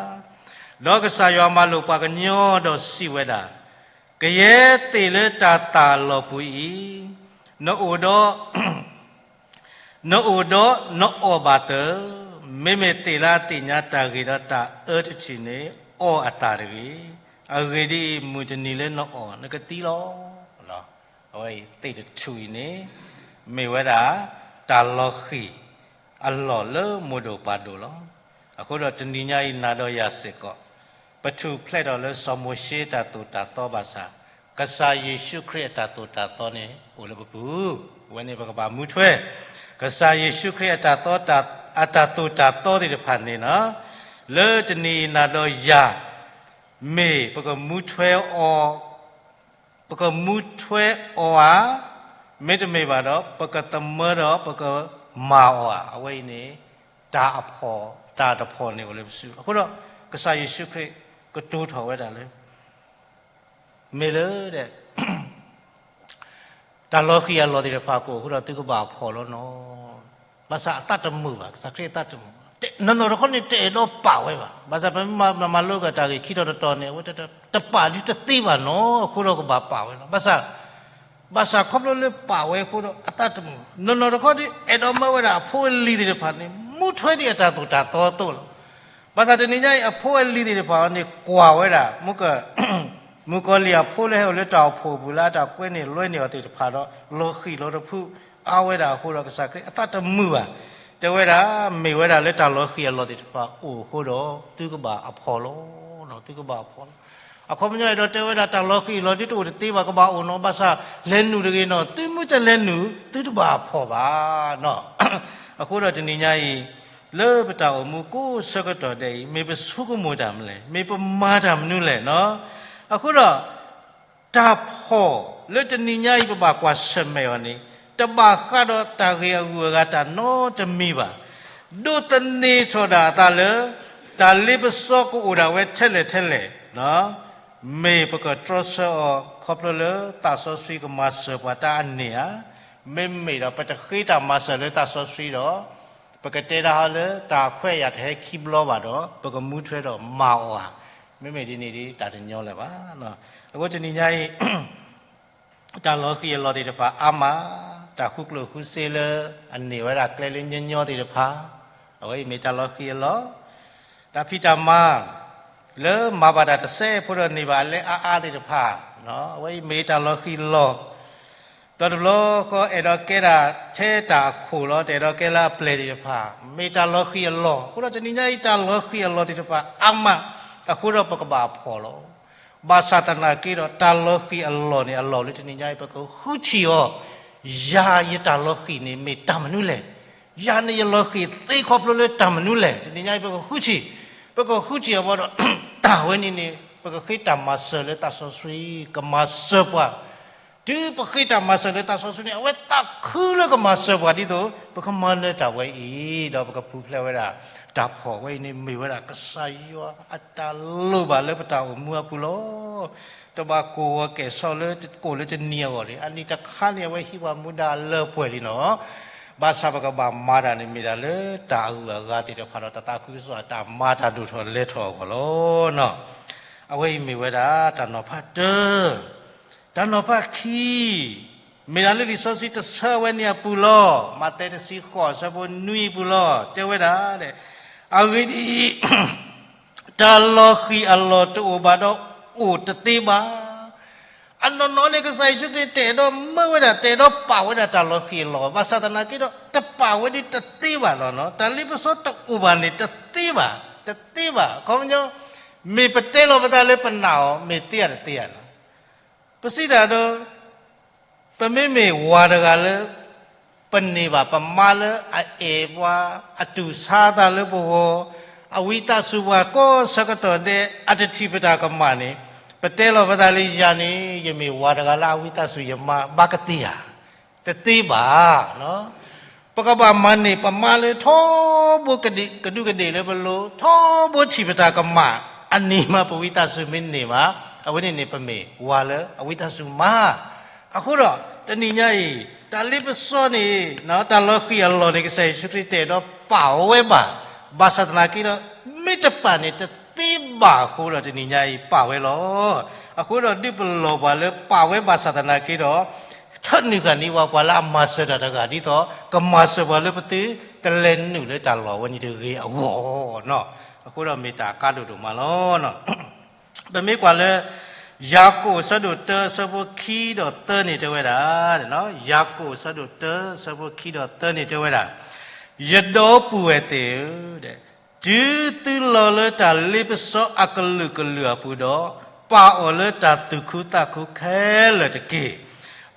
ဒီးကစၢ်ယွၤမၤလိာ်ပှၤကညီဒီးစံးဝဲဒၣ်, ကယဲၢ်သ့ၣ်လၢတၢ်သၣ်လီၤပူၤအံၤ, နအိၣ်ဒီး နအိၣ်ဒီးနအီၣ်ဘၣ်တၢ်, မ့မ့ၢ်သ့ၣ်လၢအသ့ၣ်ညါတၢ်ဂ့ၤဒီးတၢ်အၢတထံၣ်န့ၣ် အီၣ်အသၣ်တဂ့ၤ. အဂ့ၢ်ဒ်အံၤ, မုၢ်တနံၤလၢနအီၣ်နကသံလီၤ. အဝဲအံၤသ့ၣ်တထူၣ်အံၤန့ၣ် မ့ၢ်ဝဲဒၣ် တၢ်လီၤဃံၤအလီၢ်လၢမိၢ်ဒိၣ်ပၢ်ဒိၣ်လီၤ. အဃိဒီးတနံၤညါအံၤနၤဒီးယၤစ့ၢ်ကီး ပထူၣ်ဖျဲးထီၣ်လၢစီၤမိၤၡ့တၢ်သိၣ်တၢ်သီဘၣ်ဆၣ်, ကစၢ်ယ့ၣ်ၡူးခရံာ်အတၢ်သိၣ်တၢ်သီန့ၣ် အိၣ်လၢပပူၤ, အဝဲန့ၣ်ပကဘၣ်မူထွဲ ကစၢ်ယ့ၣ်ၡူးခရံာ်အတၢ်သိၣ်တၢ်သီသ့ၣ်တဖၣ်န့ၣ်လီၤ. လၢတနံၤအံၤနၤဒီးယၤ မ့ၢ်ပကမူထွဲအီၤ, ပကမူထွဲအီၤဧါ, မ့တမ့ၢ်ဘၣ်ဒီး ပကသမၢဒီးပကမၤအီၤဧါ, အဝဲအံၤန့ၣ် တၢ်အဖှီၣ် တၢ်တဖှီၣ်န့ၣ်အိၣ်လၢပစုပူၤ. အဃိဒီး ကစၢ်ယ့ၣ်ၡူးခရံာ်ကတိၤထီၣ်ဝဲဒၣ်လၢ မ့ၢ်လၢ တၢ်လီၤဃံၤအလီၢ်သ့ၣ်တဖၣ်ကအိၣ်အဃိဒီး သုကဘၣ်ဖှီၣ်လီၤနီၤ. ဘၣ်ဆၣ်အသးတမုာ်ဘၣ်, ကစၢ်ခရံာ်အသးတမုာ်ဘၣ်. နီၢ်နီၢ်တခီန့ၣ် တအဲၣ်ဒိးပာ်ဝဲဘၣ်. ဘၣ်ဆၣ်ပမ့ၢ်မၤလိက့ၤတၢ်ဂ့ၢ်ခံထီၣ်တတီၤန့ၣ် အဝဲတပာ်ဒုးတသ့ဘၣ်နီၤ, အဃိဒီးကဘၣ်ပာ်ဝဲလီၤ. ဘၣ်ဆၣ် ဘၣ်ဆၣ်ခီဖျိလၢပာ်ဝဲအဃိဒီး အသးတမုာ်ဘၣ်. နီၢ်နီၢ်တခီဒီး အဲၣ်ဒိးမၢဝဲဒၣ်အဖိအလံၤသ့ၣ်တဖၣ်န့ၣ် မူထွဲဒ်အတၢ်သိၣ်တၢ်သီအသိးလီၤ. ဘၣ်ဆၣ်တနံၤညါအံၤ အဖိအလံၤသ့ၣ်တဖၣ်န့ၣ် ကွၢ်ဝဲဒၣ် မုၣ်ကီၤလံၢ်အဖိလၢဟဲအိၣ်လၢတၢ်အိၣ်ဖှိၣ်အပူၤလၢအတၢ်ကွဲန့ၢ်လွဲန့ၢ်အီၤသ့ၣ်တဖၣ်ဒီး လီၤဃံၤလီၤတဖုအါဝဲဒၣ်အဃိဒီး ကစၢ်ခရံာ်အသးတမုာ်ဘၣ်. တဲဝဲဒၣ် မ့ၢ်ဝဲဒၣ်လၢတၢ်လီၤဃံၤအလီၢ်သ့ၣ်တဖၣ်အိၣ်အဃိဒီး သုကဘၣ်အဖှီၣ်လီၤ. သုကဘၣ်အဖှီၣ်လီၤ. အခီပညီအဲၣ်ဒိးတဲဝဲဒၣ် တၢ်လီၤဃံၤအလီၢ်ဒ်တအိၣ်တသ့ဘၣ် ကဘၣ်အိၣ်နီၤ, ဘၣ်ဆၣ်လဲၤနုာ်တဂ့ၤနီၤ, သုမ့ၢ်တလဲၤနုာ် သုတဘၣ်အဖှီၣ်ဘၣ်နီၤ. အဃိဒီးတနံၤညါအံၤ လၢပတၢ်အိၣ်မူကိးဆၢကတီၢ်ဒဲးအံၤ မ့ၢ်ပဆိကမိၣ်တၢ်မနုၤလဲၣ်, မ့ၢ်ပမၤတၢ်မနုၤလဲၣ်နီၤ. အဃိဒီး တၢ်ဖှီၣ်လၢတနံၤညါအံၤ ပဘၣ်ကွၢ်ဆၢၣ်မဲာ်အီၤန့ၣ် တဘၣ်ဃးဒီးတၢ်ဂ့ၢ်အဂုၤအဂၤတၢ်နီတမံၤဘၣ်. ဒိးသန့ၤထီၣ်ဒၣ်အသးလၢ တၢ်လ့ပစီကအိၣ်ဒၣ်ဝဲထဲလဲၣ်ထဲလဲၣ်, မ့ၢ်ပကတြီဆၢအီၤခီဖျိလၢသးစီဆှံကမၤစၢၤပှၤတၢ်အန့ၢ်ဧါ, မ့မ့ၢ်ဒီးပတဃ့တၢ်မၤစၢၤလၢသးစီဆှံဒီး ပကတဲဒၣ်ဟီလၢတၢ်ခွဲးယာ်တဟဲခံဘျီဘၣ်ဒီး ပကမူထွဲဒီးမၤအီၤဧါ, မ့မ့ၢ်ဒ်န့ၣ်ဒ်တၢ်တညီလၢၤဘၣ်. အဃိတနံၤညါအံၤ တၢ်လီၤဃံၤအလီၢ်သ့ၣ်တဖၣ်အါမး, တၢ်ဃုကျိၣ်ဃုစ့လၢအန့ၢ်ဝဲဒၣ်ကျဲလၢညီညီသ့ၣ်တဖၣ်, အဝဲအံၤမ့ၢ်တၢ်လီၤဃံၤအလီၢ်, တၢ်ဖံးတၢ်မၤ လၢမၤဘၣ်တၢ်တစဲးဖိဒီးန့ၢ်ဘၣ်အလဲအါအါသ့ၣ်တဖၣ်, အဝဲအံၤမ့ၢ်တၢ်လီၤဃံၤအလီၢ်, ဒီးတဘျီဃီအဲၣ်ဒိးကဲဒၣ်ထဲတၢ်အခိၣ်လီၤ, တအဲၣ်ဒိးကဲလၢအပျဲၢ်သ့ၣ်တဖၣ်, မ့ၢ်တၢ်လီၤဃံၤအလီၢ်, အဃိဒီးတနံၤညါအံၤတၢ်လီၤဃံၤအလီၢ်သ့ၣ်တဖၣ်အါမး, အဃိဒီးပကဘၣ်အဖှီၣ်လီၤ. ဘၣ်ဆၣ်သနာ်က့ဒီး တၢ်လီၤဃံၤအလီၢ်န့ၣ် အလီၢ်လၢတနံၤညါအံၤ ပကဃုထံၣ်အီၤ, ယၤယတၢ်လီၤဃံၤန့ၣ် မ့ၢ်တၢ်မနုၤလဲၣ်. ယၤန့ၣ်ယလီၤဃံၤသ့ခီဖျိလၢတၢ်မနုၤလဲၣ်. တနံၤညါအံၤ ပကဃုထံၣ်, ပကဃုထံၣ်အီၤဘၣ်ဒီး တၢ်ဝဲန့ၣ်န့ၣ် ပကဃ့တၢ်မၤစၢၤလၢသးစီဆှံ ကမၤစၢၤပှၤ. တုၤပဃ့တၢ်မၤစၢၤလၢသးစီဆှံန့ၣ် အဝဲသးခုလၢကမၤစၢၤပှၤဒ်သိး ပကမၤနၢၤတၢ်ဝဲအံၤ ဒီးပကပူၤဖျဲးဝဲဒၣ် တၢ်ဖှီၣ်ဝဲအံၤန့ၣ် မ့ၢ်ဝဲဒၣ်ကစၢ်ယွၤအတၢ်လိၣ်ဘၣ်လၢပတၢ်အိၣ်မူအပူၤလီၤ. တဘၣ်ကိၢ်ဂီၤကဲၣ်ဆိးလၢကိၣ်လၢတနံၤအဂီၢ်န့ၣ် အနံၤတခါန့ၣ် အဝဲဟံးပှၤမူဒါလၢပှဲၤလံနီၤ. ဘၣ်ဆၣ်ပကဘၣ်မၤတၢ်န့ၣ် မ့ၢ်ဒၣ်လၢတၢ်အဂုၤအဂၤသ့ၣ်တဖၣ်ဒီး တၢ်သးခုကစီၣ်အတၢ်မၤတၢ်ဒိၣ်ထီၣ်လဲၤထီၣ်အဂီၢ်လီၤ. အဝဲအံၤမ့ၢ်ဝဲဒၣ်တၢ်နီၤဖးတၢ, တၢ်နီၤဖးခံ မ့ၢ်ဒၣ်လၢလံာ်စီဆှံတဆၢဝဲန့ၣ်အပူၤလီၤ. မးသဲတဆံဃိး အဆၢဖိနွံအပူၤလီၤ. တဲဝဲဒၣ်, အဂ့ၢ်ဒ်အံၤ, တၢ်လီၤဃံၤအလီၢ်တအိၣ်ဘၣ်ဒီးအိၣ်တသ့ဘၣ်. အနီၢ်နီၢ်န့ၣ် ကစၢ်ယ့ၣ်ၡူးခရံာ်တအဲၣ်ဒိးမၢဝဲဒၣ် တအဲၣ်ဒိးပာ်ဝဲဒၣ်တၢ်လီၤဃံၤအလီၢ်ဘၣ်. ဘၣ်ဆၣ်သနာ်က့ဒီး တပာ်ဝဲဒ်တသ့ဘၣ်လီၤ. တၢ်လ့ပစီတအိၣ်ဘၣ်န့ၣ်တသ့ဘၣ်, တသ့ဘၣ်. အခီပညီ မ့ၢ်ပတဲလီၤပသးလၢပနာ်အီၤ မ့ၢ်သ့ဧါတသ့ဧါနီၤ. ပစံးတၢ်ဒီး ပမ့မ့ၢ်ဝၤတဂၤလၢ ပန့ၢ်ဘၣ်ပမါလၢအအဲၣ်ပှၤ, အတူၢ်ဆါသးလၢပဂီၢ်, အဝံသးစူၤပှၤကိးဆၢကတီၢ်ဒဲး အတထံၣ်ပတၢ်ကမၣ်န့ၣ် ပတဲလီၤပသးလၢယၤန့ၣ် ယမ့ၢ်ဝၤတဂၤလၢအဝံသးစူၤယမါဘၣ်ကသ့ဧါ. တသ့ဘၣ်. ပကဘၣ်မၤန့ၢ်ပမါလၢထီဘိကဒူးကဒ့ၣ်လၢပလိၤ, ထီဘိထံၣ်ပတၢ်ကမၣ်, အန့ၣ်မးပဝံသးစူၤမ့ၢ်န့ၢ်ဘၣ်, အဝဲန့ၣ်န့ၣ် ပမ့ၢ်ဝၤလၢအဝံသးစူၤမါ. အဃိဒီး တနံၤညါအံၤ တၢ်လ့ပစီန့ၣ် တၢ်လီၤဃံၤအလီၢ်န့ၣ် ကစၢ်ယ့ၣ်ၡူးခရံာ်တအဲၣ်ဒိးပာ်ဝဲဘၣ်. ဘၣ်ဆၣ်သနာ်က့ဒီး မ့ၢ်တပာ်န့ၣ် တသ့ဘၣ်အဃိဒီး တနံၤညါအံၤပာ်ဝဲလီၤ. အဃိဒီးဒုးပလီၢ်ပှၤလၢပာ်ဝဲဘၣ်ဆၣ်သနာ်က့ဒီး ထၢနုာ်ဃာ်န့ၢ်ပှၤ ပှၤလၢအမၤစၢၤတၢ်တဂၤ ဒ်သိး ကမၤစၢၤပှၤလၢပသုတလဲၤနုာ်လၢတၢ်လီၢ်ဝဲန့ၣ်တဂ့ၤအဂီၢ်နီၤ. အဃိဒီးမ့ၢ်တၢ်အကါဒိၣ်ဒိၣ်မးလီၤ. ပမ့ၢ်ကွၢ်လၢ ယၤကိာ်အဆၢဒိၣ်တၢ အဆၢဖိခံဒီးသၢန့ၣ်တဲဝဲဒၣ်, ယၤကိာ်အဆၢဒိၣ်တၢ အဆၢဖိခံဒီးသၢန့ၣ်တဲဝဲဒၣ်, ယဒီပုၢ်ဝဲၢ်သ့ၣ်ဧၢ, တုၤသုလီၤလၢတၢ်လ့ပစီအကလုာ်ကလုာ်အပူၤဒီး, ပာ်အီၤလၢတၢ်သူၣ်ခုသးခုခဲလၢာ်တက့ၢ်.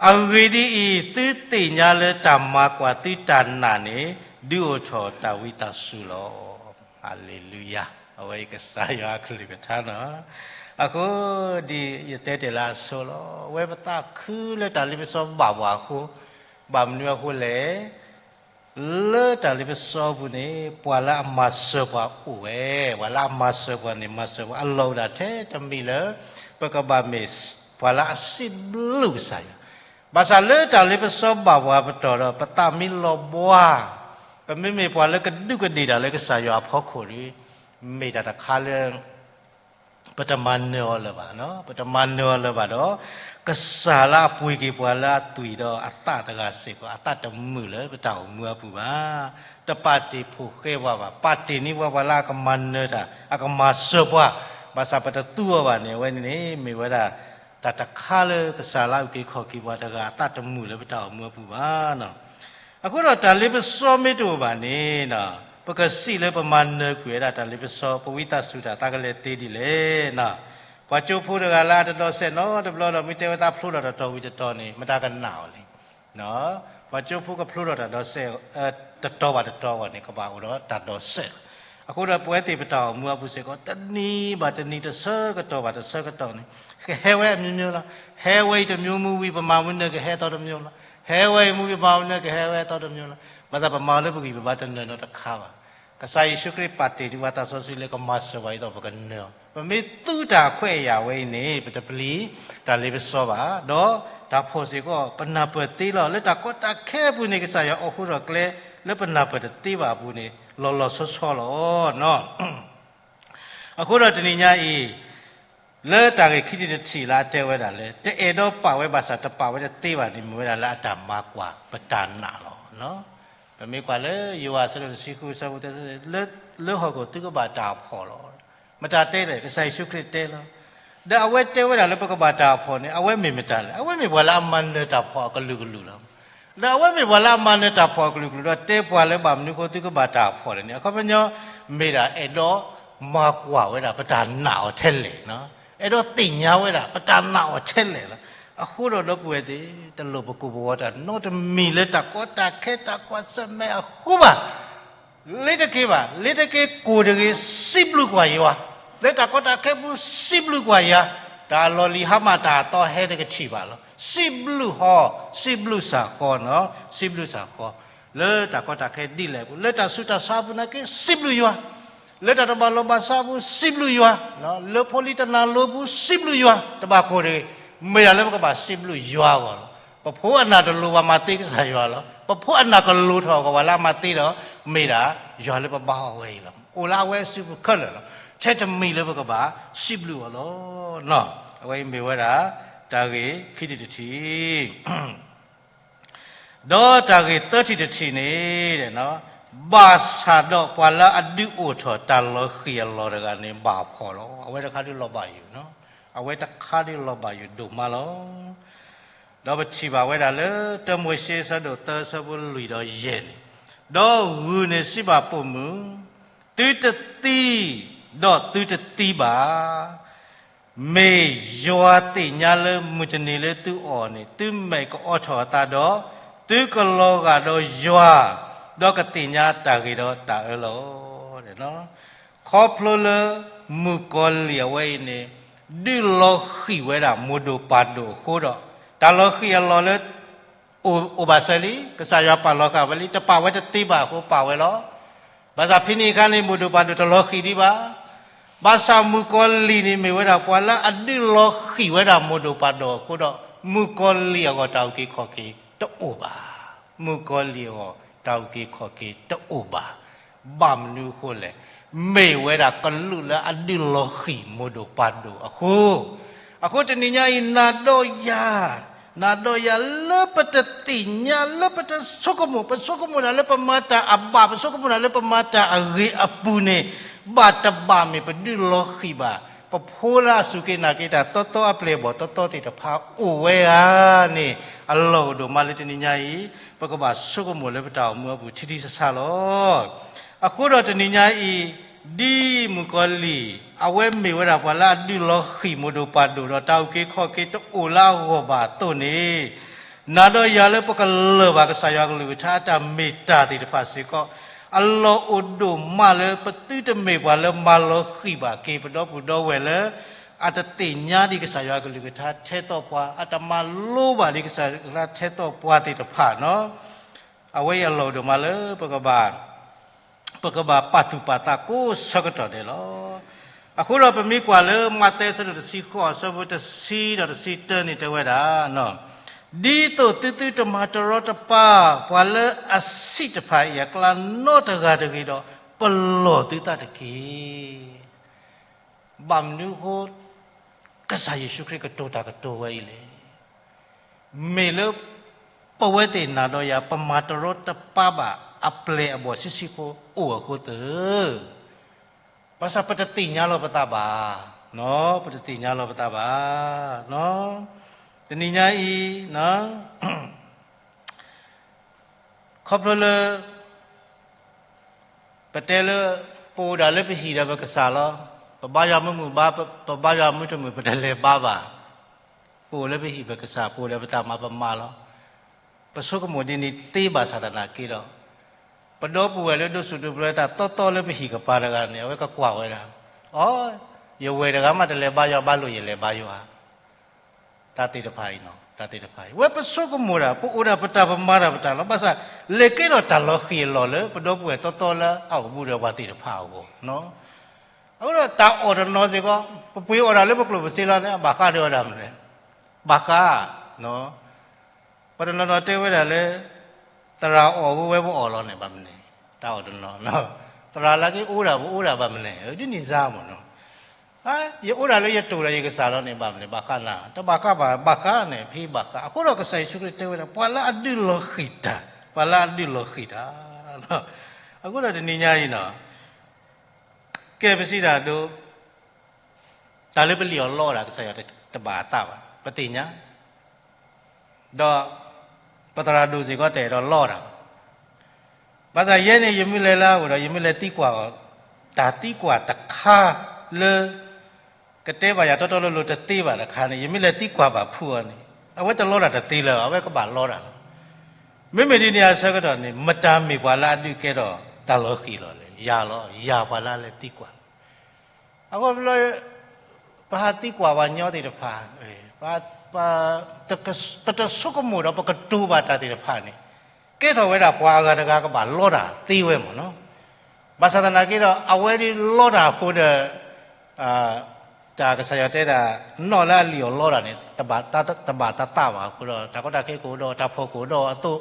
အဂ့ၢ်ဒ်အံၤ, သုသ့ၣ်ညါလၢတၢ်မၤကွၢ်သုတၢ်နာ်န့ၣ် ဒုးအိၣ်ထီၣ်တၢ်ဝံသးစူၤလီၤ. ဟါလ့လူယၤ, အဝဲအံၤကစၢ်ယွၤအကလုၢ်ကထါနီၤ. အဃိဒ်ယတဲတ့ၢ်လၢအဆိလီၤ, အဝဲပသးခုလၢတၢ်လ့ပစီဘၣ်ပှၤအဃိ, ဘၣ်မနုၤအဃိလဲၣ်. လၢတၢ်လ့ပစီပူၤန့ၣ် ပှၤလၢအမၤစၢၤပှၤအိၣ်ဝဲ, ပှၤလၢအမၤစၢၤပှၤန့ၣ် မၤစၢၤပှၤအလီၢ်အိၣ်ဒၣ်ထဲတမံၤလၢ ပကဘၣ်မ့ၢ်ပှၤလၢအစံးဘျုးကစၢ်ယွၤ. ဘၣ်ဆၣ်လၢတၢ်လ့ပစီဘၣ်ပှၤပတီၢ်ဒီး ပသးမ့ၢ်လီၤဘှါ, ပမ့မ့ၢ်ပှၤလၢကဒူးကဒ့ၣ်တၢ်လၢကစၢ်ယွၤအဖီခိၣ်ဒီး မ့ၢ်တၢ်တခါလၢ ပတမၤနၢၤအီၤလၢၤဘၣ်, ပတမၤနၢၤအီၤလၢၤဘၣ်ဒီး ကစၢ်လၢအပှ့ၤက့ၤပှၤလၢအသွံၣ်ဒီးအသးတဂၤစ့ၢ်ကီး အသးတမုာ်လၢပတၢ်အိၣ်မူအပူၤဘၣ်. တပာ်တ့ၢ်ဖိဃဲပှၤဘၣ်, ပာ်တ့ၢ်န့ၢ်ပှၤ ပှၤလၢအကမၤနၢၤတၢ်, အကမၤစၢၤပှၤ, ဘၣ်ဆၣ်ပတသူအီၤဘၣ်န့ၣ် အဝဲန့ၣ်န့ၣ် မ့ၢ်ဝဲဒၣ် တၢ်တခါလၢကစၢ်လၢအအုၣ်က့ၤခီၣ်က့ၤပှၤတဂၤ အသးတမုာ်လၢပတၢ်အိၣ်မူအပူၤဘၣ်. အဃိဒီးတၢ်လ့ပစီမ့ၢ်တအိၣ်ဘၣ်န့ၣ်, ပကစံးလၢပမၤနၢၤကွံာ်ဝဲဒၣ်တၢ်လ့ပစီ ပဝံသးစူၤတၢ်သးကလဲၤသ့ဒ်လဲၣ်. ပှၤကၠိဖိတဂၤလၢအတဒီးစဲးနီတဘျီဒီး မ့ၢ်တဲဝဲသးဖျိထီၣ်တတီၤဝံၤတတီၤန့ၣ် မတၤကနာ်အီၤလဲၣ်. ပှၤကၠိဖိကဖျိထီၣ်တၢ်ဒီးစဲး တတီၤဘၣ်တတီၤအဂီၢ်န့ၣ် ကဘၣ်အိၣ်ဒီးတၢ်ဒီးစဲးလီၤ. အဃိဒီးပဝဲသ့ၣ်ပတၢ်အိၣ်မူအပူၤစ့ၢ်ကီး တနံၤဘၣ်တနံၤ တဆၢကတီၢ်ဘၣ်တဆၢကတီၢ်န့ၣ် ကဟဲဝဲအမျိုးမျိုးလီၤ. ဟဲဝဲအံၤတမျိုးမ့ၢ်ဝံၤ ပမၤမနုၤကဟဲအသီတမျိုးလီၤ. ဟဲဝဲအံၤမ့ၢ်ဝံၤ ပမၤမနုၤကဟဲဝဲအသီတမျိုးလီၤ. ဘၣ်ဆၣ်ပမၤအီၤလၢပဂံၢ်ပဘါတနၢၤနီတခါဘၣ်. ကစၢ်ယ့ၣ်ၡူးခရံာ်ပာ်တ့ၢ်ဒံးပှၤသးစီဆှံလၢကမၤစၢၤပှၤဒ်သိးပကနၢၤအီၤ. ပမ့ၢ်သူတၢ်ခွဲးအယာ်ဝဲအံၤန့ၣ် ပတပျံၤတၢ်လ့ပစီဘၣ်, ဒီးတၢ်ဖှီၣ်စ့ၢ်ကီး ပနၢ်ပၢၢ်သ့လီၤ. လၢတၢ်ကီတၢ်ခဲအပူၤန့ၣ် ကစၢ်ယွၤအိးထီၣ်ကျဲလၢပနၢ်ပၢၢ်တသ့ဘၣ်အပူၤန့ၣ် လီၤလီၤဆီဆီလီၤ. အဃိဒီးတနံၤညါအံၤ လၢတၢ်ဂ့ၢ်ခံထံၣ်တထံၣ်လၢအတဲဝဲဒၣ်လၢ တအဲၣ်ဒိးပာ်ဝဲဘၣ်ဆၣ်တပာ်ဝဲတသ့ဘၣ်န့ၣ် မ့ၢ်ဝဲဒၣ်လၢအတၢ်မၤကွၢ်ပတၢ်နာ်လီၤ. ပမ့ၢ်ကွၢ်လၢယိၤဟၣ်အဆၢဒိၣ်တဆံဃု အဆၢဖိသၢဆံ လၢဟီၣ်ခိၣ်သုကဘၣ်တၢ်အဖှီၣ်လီၤ. မတၤတဲလဲၣ်, ကစၢ်ယ့ၣ်ၡူးခရံာ်တဲလီၤ. ဒီးအဝဲတဲဝဲဒၣ်လၢပကဘၣ်တၢ်အဖှီၣ်န့ၣ် အဝဲမ့ၢ်မတၤလဲၣ်. အဝဲမ့ၢ်ပှၤလၢအမၤနၢၤတၢ်ဖှီၣ်အကလုာ်ကလုာ်လီၤ. ဒီးအဝဲမ့ၢ်ပှၤလၢအမၤနၢၤတၢ်ဖှီၣ်အကလုာ်ကလုာ်ဒီး တဲပှၤလၢဘၣ်မနုၤအဃိသုကဘၣ်တၢ်အဖှီၣ်လဲၣ်န့ၣ် အခီပညီ မ့ၢ်ဒၣ်အဲၣ်ဒိးမၤကွၢ်ဝဲဒၣ်ပတၢ်နာ်အီၤထဲလဲၣ်, အဲၣ်ဒိးသ့ၣ်ညါဝဲဒၣ်ပတၢ်နာ်အီၤထဲလဲၣ်လီၤ. အဃိဒီးဒီပုၢ်ဝဲၢ်သ့ၣ်, တလိၣ်ပကိၢ်ပဂီၤတၢ်နီတမံၤလၢတၢ်ကီတၢ်ခဲတၢ်ကွၢ်ဆၢၣ်မဲာ်အဃိဘၣ်. လ့ၤတက့ၢ်ဘၣ်, လ့ၤတက့ၢ်ကိၢ်တဂ့ၤ, စံးဘျုးကွၢ်ယွၤ, လၢတၢ်ကီတၢ်ခဲပူၤစံးဘျုးကွၢ်ယွၤ, တၢ်လီၢ်လံၤဟါမၢ်တၢ်အသီဟဲတကထံၣ်ဘၣ်လီၤ. စံးဘျုးဟီ, စံးဘျုးစၢ်ဃီနီၤ, စံးဘျုးစၢ်ဃီ, လၢတၢ်ကီတၢ်ခဲဒ်လဲၣ်အပူၤ, လၢတၢ်ဆူးတၢ်ဆါအပူၤနာ်က့ စံးဘျုးယွၤ လၢတၢ်တဘၣ်လိာ်ဘၣ်စးအပူၤ စံးဘျုးယွၤ, လၢဖိလံၤတနၢ်လိၤအပူၤ စံးဘျုးယွၤ, တဘၣ်ကိၢ်တဂ့ၤ, မ့ၢ်ဒၣ်လၢပကဘၣ်စံးဘျုးယွၤအဂီၢ်လီၤ. ပဖိအနၢ်တလိၤဘၣ်မၤသ့ကစၢ်ယွၤလီၤ. ပဖိအနၢ်ကလိၤထီၣ်အဂီၢ်ဘၣ်လၢအမၤသ့ဒီး, မ့ၢ်ဒၣ်ယွၤလၢပဘါအီၤဝဲအံၤလီၤ. အိၣ်လၢအဝဲအစုပူၤခဲလၢာ်လီၤ. ထဲတမံၤလၢပကဘၣ်စံးဘျုးအီၤလီၤ. အဝဲအံၤမ့ၢ်ဝဲဒၣ် တၢ်ဂ့ၢ်ခံထံၣ်တထံၣ် ဒီးတၢ်ဂ့ၢ်သၢထံၣ်တထံၣ်န့ၣ်, ဘၣ်ဆၣ်ဒီးပှၤလၢအဒုးအိၣ်ထီၣ်တၢ်လီၤဃံၤအလီၢ်တဂၤန့ၣ် ဘၣ်ဖှီၣ်လီၤ. အဝဲတခါဒုးလီၤဘၣ်ယိၣ်, အဝဲတခါဒုးလီၤဘၣ်ယိၣ်ဒိၣ်မးလီၤ. ဒီးပထံၣ်ဘၣ်ဝဲဒၣ်လၢ တၢမိၤၡ့အဆၢဒိၣ်သၢအဆၢဖိလွံၢ်ဒီးယဲၢ်န့ၣ်, ဒီးဂုၢ်န့ၣ်စံးဘၣ်ပိာ်မုၣ်, သုတသံ, ဒီးသုတသံဘၣ်. မ့ၢ်ယွၤသ့ၣ်ညါလၢမုၢ်တနံၤလၢသုအီၣ်န့ၣ် သုမဲာ်ကအီထီၣ်အသးဒီး, သုကလီၤဂာ်ဒီးယွၤ, ဒီးကသ့ၣ်ညါတၢ်ဂ့ၤဒီးတၢ်အၢလီၤ. ခီဖျိလၢမုၣ်ကီၤလံၢ်အဝဲအံၤန့ၣ် ဒုးလီၤဃံၤဝဲဒၣ်မိၢ်ဒိၣ်ပၢ်ဒိၣ်အဃိဒီး, တၢ်လီၤဃံၤအလီၢ်လၢ အိၣ်ဘၣ်စၢၤလံ, ကစၢ်ယွၤပာ်လီၤဃာ်ဝဲလံ, တပာ်ဝဲတသ့ဘၣ်အဃိပာ်ဝဲလီၤ. ဘၣ်ဆၣ်ဖဲန့ၣ်အခါန့ၣ် မိၢ်ဒိၣ်ပၢ်ဒိၣ်တလီၤဃံၤဒံးဘၣ်. ဘၣ်ဆၣ်မုၣ်ကီၤလံၢ်န့ၣ်မ့ၢ်ဝဲဒၣ်ပှၤလၢအဒုးလီၤဃံၤဝဲဒၣ်မိၢ်ဒိၣ်ပၢ်ဒိၣ်အဃိဒီး, မုၣ်ကီၤလံၢ်အဂီၢ်တၢ်အုၣ်က့ၤခီၣ်က့ၤတအိၣ်ဘၣ်. မုၣ်ကီၤလံၢ်အဂီၢ်တၢ်အုၣ်က့ၤခီၣ်က့ၤတအိၣ်ဘၣ်. ဘၣ်မနုၤအဃိလဲၣ်. မ့ၢ်ဝဲဒၣ်ကလူးလၢအဒုးလီၤဃံၤမိၢ်ဒိၣ်ပၢ်ဒိၣ်အဃိ, အဃိတနံၤညါအံၤ နၤဒီးယၤ, နၤဒီးယၤလၢပတသ့ၣ်ညါ လၢပတဆိကမိၣ်, ပဆိကမိၣ်ဒၣ်လၢပမၤတၢ်အဘၣ်, ပဆိကမိၣ်ဒၣ်လၢပမၤတၢ်အဂ့ၤအပူၤန့ၣ်, ဘၣ်တဘၣ်မ့ၢ်ပဒုးလီၤဃံၤဘၣ်. ပဖိလၢအစူၢ်က့ၤနာ်က့ၤတၢ်တီတီအပျဲၢ်အဘီၣ်တီတီသ့ၣ်တဖၣ်အိၣ်ဝဲဧါန့ၣ်, အလီၢ်အိၣ်ဒိၣ်မးလၢတနံၤညါအံၤ, ပကဘၣ်ဆိကမိၣ်လၢပတၢ်အိၣ်မူအပူၤထံထံဆးဆးလီၤ. အဃိဒီးတနံၤညါအံၤ, ဒ်မုၣ်ကီၤလံၢ်, အဝဲမ့ၢ်ဝဲဒၣ်ပှၤလၢအဒုးလီၤဃံၤမိၢ်ဒိၣ်ပၢ်ဒိၣ်ဒီး တၢ်အုၣ်က့ၤခီၣ်က့ၤတအိၣ်လၢအဂီၢ်ဘၣ်အသိးန့ၣ်, နၤဒီးယၤလၢပကလၢၢ်ဘၣ်ကစၢ်ယွၤကလုၢ်ကထါအတၢ်မ့ၢ်တၢ်သ့ၣ်တဖၣ်စ့ၢ်ကီး, အလီၢ်အိၣ်ဒိၣ်မးလၢပသုတမ့ၢ်ပှၤလၢမၤလီၤဃံၤဘၣ်က့ၤပဒီပုၢ်ဒီဝဲၢ်လၢ အတသ့ၣ်ညါဒံးကစၢ်ယွၤကလုၢ်ကထါထဲသိးပှၤ, အတမၤလိဘၣ်ဒံးကစၢ်ယွၤကလုၢ်ကထါထဲသိးပှၤသ့ၣ်တဖၣ်နီၤ. အဝဲအံၤအလီၢ်အိၣ်ဒိၣ်မးလၢပကဘၣ်, ပကဘၣ်ပာ်သူၣ်ပာ်သးကိးဆၢကတီၢ်ဒဲးလီၤ. အဃိဒီးပမ့ၢ်ကွၢ်လၢမးသဲအဆၢဒိၣ်တဆံဃိး အဆၢဖိတဆံဒီးတဆံတၢန့ၣ်တဲဝဲဒၣ်, ဒ်သိးသုသုတမၤတရီတပါ ပှၤလၢအဆံးတဖၣ်အံၤအကျါနီတဂၤတဂ့ၤဒီး, ပလီၢ်သုသးတက့ၢ်. ဘၣ်မနုၤအဃိ ကစၢ်ယ့ၣ်ၡူးခရံာ်ကတိၤတၢ်ကတိၤဝဲအံၤလဲၣ်. မ့ၢ်လၢပဝဲသ့ၣ်နၤဒီးယၤ ပမၤတရီတပါဘၣ်အပျဲၢ်အဘီၣ်ဆံးဆံးဖိအိၣ်အဃိသ့ၣ်, ဘၣ်ဆၣ်ပတသ့ၣ်ညါလီၤပသးဘၣ်, ပတသ့ၣ်ညါလီၤပသးဘၣ်. တနံၤညါအံၤ ခီဖျိလၢ ပတဲလၢ ပအိၣ်ဒၣ်လၢပဟံၣ်ဒီးပကစၢ်လီၤ. ပဘါယွၤမုာ်မုာ်ဘါ, ပဘါယွၤမုာ်တမုာ် ပတလဲၤဘါဘၣ်. ပအိၣ်လၢပဟံၣ်ပကစၢ်, ပအိၣ်ဒီးပတၢ်မၤပမၤလီၤ. ပဆိကမိၣ်ဒ်န့ၣ်သ့ဘၣ်ဆၣ်သနာ်က့ဒီး, ပဒီပုၢ်ဝဲၢ်လၢဒိးစူၣ်ဒိးပျၢၤတၢ်သီသီလၢပဟံၣ်ကပၤတဂၤန့ၣ် အဝဲကကွၢ်ဝဲဒၣ်, အိ, ယဝဲၢ်တဂၤမးတလဲၤဘါယွၤ ဘၣ်လိာ်ယလဲၤဘါယွၤ တၢ်သ့ၣ်တဖၣ်အံၤ, တၢ်သ့ၣ်တဖၣ်အံၤ ဝဲပဆိကမိၣ်ဒၣ် ပအိၣ်ဒၣ်ပတၢ်ပမၤတၢ်ပတၢ်လီၤ. ဘၣ်ဆၣ် လဲၤကဲထီၣ်တၢ်လီၤဃံၤအလီၢ်လၢ ပဒီပုၢ်ဝဲၢ်သီသီလၢအအိၣ်ဘူးဒီးပှၤသ့ၣ်တဖၣ်အဂီၢ်, အဃိဒီးတၢ်အီၣ်တနီၤစ့ၢ်ကီး ပပှ့ၤအီၣ်ဒၣ်လၢပကျိၣ်ပစ့လီၤန့ၣ် ဘၣ်ဃးဒီးဝဲဒၣ်မနုၤလဲၣ်. ဘၣ်ဃး ပှၤတနီၤနီၤတဲဝဲဒၣ်လၢ သရၣ်အီၣ်ဝဲဝဲပအီၣ်လီၤန့ၣ် ဘၣ်မနုၤလဲၣ်. တၢ်အီၣ်တနီၤ, သရၣ်လၢက့အိၣ်ဒၣ်ပအိၣ်ဒၣ်ဘၣ်မနုၤလဲၣ်. ဒ်န့ၣ်စါမ့ၢ်နီၤ, ယအိၣ်ဒၣ်လၢယတိၢ်ဒီးယကစၢ်လီၤန့ၣ် ဘၣ်မနုၤလဲၣ်. ဘၣ်ဃးနၤ တဘၣ်ဃးဘၣ်, ဘၣ်ဃးန့ၣ် ဖဲဘၣ်ဃး. အဃိဒီးကစၢ်ယ့ၣ်ၡူးခရံာ်တဲဝဲဒၣ် ပှၤလၢအဒုးလီၤဃံၤတၢ်, ပှၤလၢအဒုးလီၤဃံၤတၢ်. အဃိဒီးတနံၤညါအံၤနီၤ ကဲပစံးတၢ်ဒိ တၢ်လၢပလံၣ်အီၤလီအီၣ်ဒၣ် ကစၢ်ယွၤတဘၣ်အသးဘၣ်, ပသ့ၣ်ညါ, ဒီးပသရၣ်ဒိၣ်စ့ၢ်ကီးတအဲၣ်ဒိးလီအီၣ်တၢ်ဘၣ်. ဘၣ်ဆၣ်ယဲန့ၣ် ယမ့ၢ်လဲၤလၢအအိၣ်ဒီး ယမ့ၢ်လဲၤသံကွၢ်အီၤ, တၢ်သံကွၢ်တခါလၢ ကတဲဘၣ်ယၤတီတီလိၤလိၤတသ့ဘၣ်တခါန့ၣ် ယမ့ၢ်လဲၤသံကွၢ်ဘၣ်ဖုအီၤန့ၣ် အဝဲတလီတၢ်တသ့လၢၤဘၣ်, အဝဲကဘၣ်လီတၢ်လီၤ. မ့မ့ၢ်ဒ်န့ၣ်အဆၢကတီၢ်န့ၣ် မတၤမ့ၢ်ပှၤလၢအဒုးကဲထီၣ်တၢ်လီၤဃံၤလီၤလဲၣ်. ယၤလီၤ. ယၤပှၤလၢအလဲၤသံကွၢ်လီၤ. အဃိ ပဟးသံကွၢ်ပှၤညီသ့ၣ်တဖၣ်, ပတဆိကမိၣ်ဒီးပကတိၤဘၣ်တၢ်သ့ၣ်တဖၣ်န့ၣ် ကဲထီၣ်ဝဲဒၣ်ပှၤအဂၤတဂၤကဘၣ်လီတၢ်သ့ဝဲမ့ၢ်နီၤ. ဘၣ်ဆၣ်သနာ်က့ဒီး အဝဲဒၣ်လီတၢ်အဃိဒီး တၢ်ကစၢ်ယွၤတဲဒၣ် နီၣ်လၢအလံာ်အီၤလီတၢ်န့ၣ် တဘၣ်တၢ်သၣ်ဘၣ်အဃိဒီး တၢ်ကီတၢ်ခဲကအိၣ်ဒီး တၢ်ဖှီၣ်ကအိၣ်ဒီးအသိး,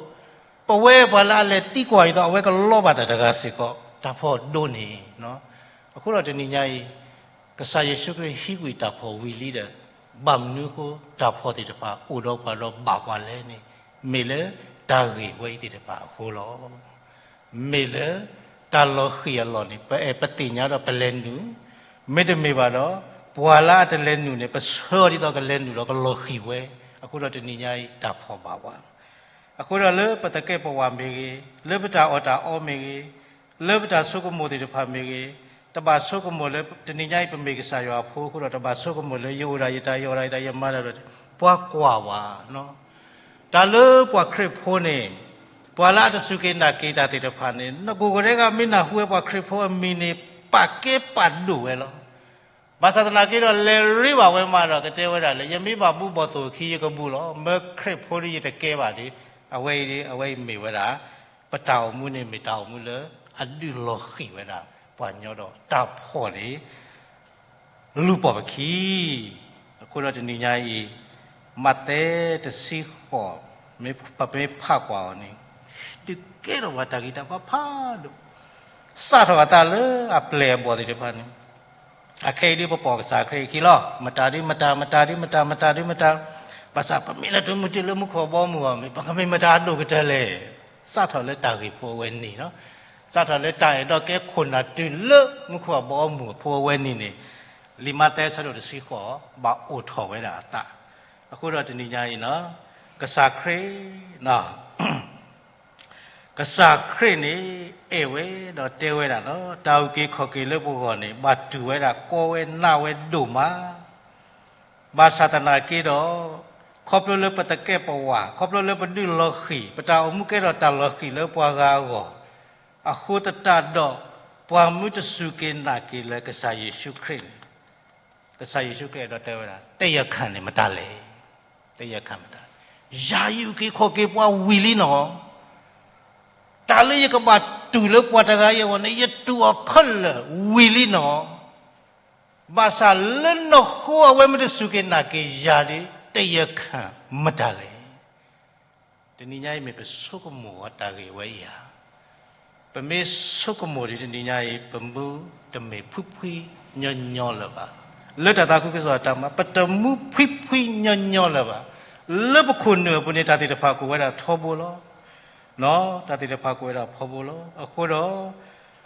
ပဝဲပှၤလၢအလဲၤသံကွၢ်အံၤဒီး အဝဲကလီဘၣ်တၢ်တဂၤစ့ၢ်ကီး တၢ်ဖှီၣ်ဒိၣ်န့ၣ်. အဃိဒီးတနံၤညါအံၤ ကစၢ်ယ့ၣ်ၡူးခရံာ်ဟံးကွံာ်တၢ်ဖှီၣ်ဝံၤလံဒီး ဘၣ်မနုၤအဃိတၢ်ဖှီၣ်သ့ၣ်တဖၣ်အိၣ်ဒီးပှၤဒီးဘၣ်ပှၤလဲၣ်န့ၣ် မ့ၢ်လၢတၢ်ဂ့ၢ်ဝဲအံၤသ့ၣ်တဖၣ်အဃိလီၤ. မ့ၢ်လၢတၢ်လီၤဃံၤအလီၢ်န့ၣ် ပအဲၣ်ပသ့ၣ်ညါဒီးပလဲၤနုာ်, မ့တမ့ၢ်ဘၣ်ဒီး ပှၤလၢအတလဲၤနုာ်န့ၣ် ပဆှၢအီၤဒ်သိးကလဲၤနုာ်ဒီးကလီၤဃံၤဝဲ, အဃိဒီးတနံၤညါအံၤတၢ်ဖှီၣ်ဘၣ်ပှၤ အဃိဒီးလၢပသကဲးပဝးမ့ၢ်ဂ့ၤ, လၢပတၢ်အီၣ်တၢ်အီမ့ၢ်ဂ့ၤ, လၢပတၢ်ဆိကမိၣ်သ့ၣ်တဖၣ်မ့ၢ်ဂ့ၤ, တဘၣ်ဆိကမိၣ်လၢ တနံၤညါအံၤပမ့ၢ်ကစၢ်ယွၤအဖိအဃိဒီး တဘၣ်ဆိကမိၣ်လၢယအိၣ်ဒၣ်ယတၢ်ယီၢ်ဒၣ်ယတၢ်ယမၤဒၣ်ဒီး ပှၤကွၢ်ဝဲ တၢ်လၢပှၤခရံာ်ဖိန့ၣ် ပှၤလၢအတစူၢ်က့ၤနာ်က့ၤတၢ်သ့ၣ်တဖၣ်န့ၣ် နကိးကဒဲကမ့ၢ်နၢ်ဟူဝဲပှၤခရံာ်ဖိအမံၤန့ၣ် ပာ်ကဲပာ်ဒိၣ်ဝဲလီၤ. ဘၣ်ဆၣ်သနာ်က့ဒီး လဲၤရ့ဘၣ်ဝဲမးဒီး ကတဲဝဲဒၣ်လၢ ယမ့ၢ်ဘၣ်ဘူးဘီၣ်သိၣ်အခံ ယကဘူးလီၤ. မၢခရံာ်ဖိဒီးယတကဲဘၣ်ဒီး အဝဲအံၤ အဝဲအံၤမ့ၢ်ဝဲဒၣ် ပတၢ်အိၣ်မူန့ၣ်မ့ၢ်တၢ်အိၣ်မူလၢ အဒုးလီၤဃံၤဝဲဒၣ်ပှၤညီဒီးတၢ်ဖှီၣ်န့ၣ် လူၤပိာ်ပခံ. အဃိဒီးတနံၤညါအံၤ မးသဲတဆံဃိး မ့ၢ်ပမ့ၢ်ဖးကွၢ်အီၤန့ၣ် ဒုးကဲထီၣ်ပှၤတၢ်ဂံၢ်တၢ်ဘါဖးဒိၣ်, စးထီၣ်အသးလၢအပျဲၢ်အဘီၣ်သ့ၣ်တဖၣ်န့ၣ် အခဲအံၤဒ်ပပိာ်ကစၢ်ခရံာ်အခံလီၤ. မတၤဒ်မတၤ မတၤဒ်မတၤ မတၤဒ်မတၤ, ဘၣ်ဆၣ်ပမ့ၢ်လၢတမုၢ်တ့ၢ်လၢမူခိၣ်အဘီအမုၢ်အီၤ မ့ၢ်ပကမ့ၢ်မတၤဒိၣ်ကတၢၢ်လဲၣ်. စးထီၣ်လၢတၢ်ဂ့ၢ်ဖိအဝဲန့ၣ်လီၤ. စးထီၣ်လၢတၢ်အဲၣ်ဒိးကဲခိၣ်နၢ်တုၤလၢမူခိၣ်အဘီအမုၢ်အဖိအဝဲန့ၣ်န့ၣ် လံာ်မးသဲအဆၢဒိၣ်တဆံဃိး ဘၣ်အိၣ်ထီၣ်ဝဲဒၣ်အသး. အဃိဒီးတနံၤညါအံၤ ကစၢ်ခရံာ် ကစၢ်ခရံာ်န့ၣ် အဲၣ်ဝဲဒီးတဲဝဲဒၣ်လီၤ. တၢ်အုၣ်က့ၤခီၣ်က့ၤလၢပဂီၢ်န့ၣ် ဘၣ်တူၢ်ဝဲဒၣ်ကီဝဲနးဝဲဒိၣ်မး. ဘၣ်ဆၣ်သနာ်က့ဒီး ခီဖျိလၢပသကဲးပဝး ခီဖျိလၢပဒုးလီၤဃံၤ ပတၢ်အိၣ်မူကဲထီၣ်တၢ်လီၤဃံၤလၢပှၤဂၤအဂီၢ် အဃိသတးဒီး ပှၤမ့ၢ်တစူၢ်က့ၤနာ်က့ၤလၢကစၢ်ယ့ၣ်ၡူးခရံာ်န့ၣ် ကစၢ်ယ့ၣ်ၡူးခရံာ်အဲၣ်ဒိးတဲဝဲဒၣ် တၢ်ယဲၢ်ခၢၣ်န့ၣ်မတၤလဲၣ်. တၢ်ယဲၢ်ခၢၣ်မတၤလဲၣ်. ယၤယအုၣ်က့ၤခီၣ်က့ၤပှၤဝံၤလံနီၤ. တၢ်လၢယကဘၣ်တူၢ်လၢပှၤတဂၤအံၤအဂီၢ်န့ၣ် ယတူၢ်အီၤခဲလၢာ်ဝံၤလံနီၤ. ဘၣ်ဆၣ်လၢနီၢ်ဃိအဝဲမ့ၢ်တစူၢ်က့ၤနာ်က့ၤယၤဒီး တၢ်ယဲၢ်ခၢၣ်မတၤလဲၣ်. တနံၤညါအံၤမ့ၢ်ပဆိကမိၣ်အီၤတၢ်ဂ့ၢ်ဝဲအံၤဧါ. ပမ့ၢ်ဆိကမိၣ်ဒီးတနံၤညါအံၤ ပမူတမ့ၢ်ဖှံဖှံညီညီလၢၤဘၣ်. လၢတၢ်သးခုကစီၣ်အတၢ်မၤ ပတမူဖှံဖှံညီညီလၢၤဘၣ်. လၢပခိၣ်နူာ်အပူၤန့ၣ် တၢ်သ့ၣ်တဖၣ်ကအိၣ်ဝဲဒၣ်ထီဘိလီၤ. တၢ်သ့ၣ်တဖၣ်ကအိၣ်ဝဲဒၣ်ထီဘိလီၤ. အဃိဒီး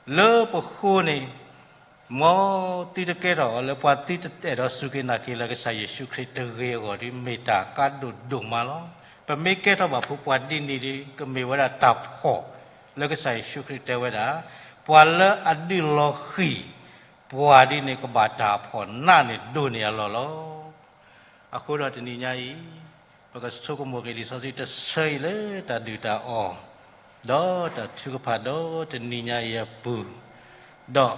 လၢပဃိန့ၣ် မ်သုတကဲထီၣ်အီၤလၢပှၤသုတအဲၣ်ဒိးစူၢ်က့ၤနာ်က့ၤလၢကစၢ်ယ့ၣ်ၡူးခရံာ်တဂ့ၤအဂီၢ်ဒီး မ့ၢ်တၢ်ကါဒိၣ်ဒိၣ်မးလီၤ. ပမ့ၢ်ကဲထီၣ်ဘၣ်ဖိပှၤဒ်န့ၣ်ဒီး ကမ့ၢ်ဝဲဒၣ်တၢ်ဖှီၣ်လၢကစၢ်ယ့ၣ်ၡူးခရံာ်တဲဝဲဒၣ် ပှၤလၢအဒုးလီၤဃံၤ ပှၤဒ်န့ၣ် ကဘၣ်တၢ်ဖှီၣ်နးန့ၢ်ဒိၣ်န့ၢ်အလီၢ်လီၤ. အဃိဒီးတနံၤညါအံၤ ပကဆိကမိၣ်က့ၤလံာ်စီဆှံတဆၢအံၤလၢတၢ်ဒုၣ်တၢ်အီၣ် ဒီးတၢ်ထုကဖၣ်ဒီးတနံၤညါအံၤအပူၤ, ဒီး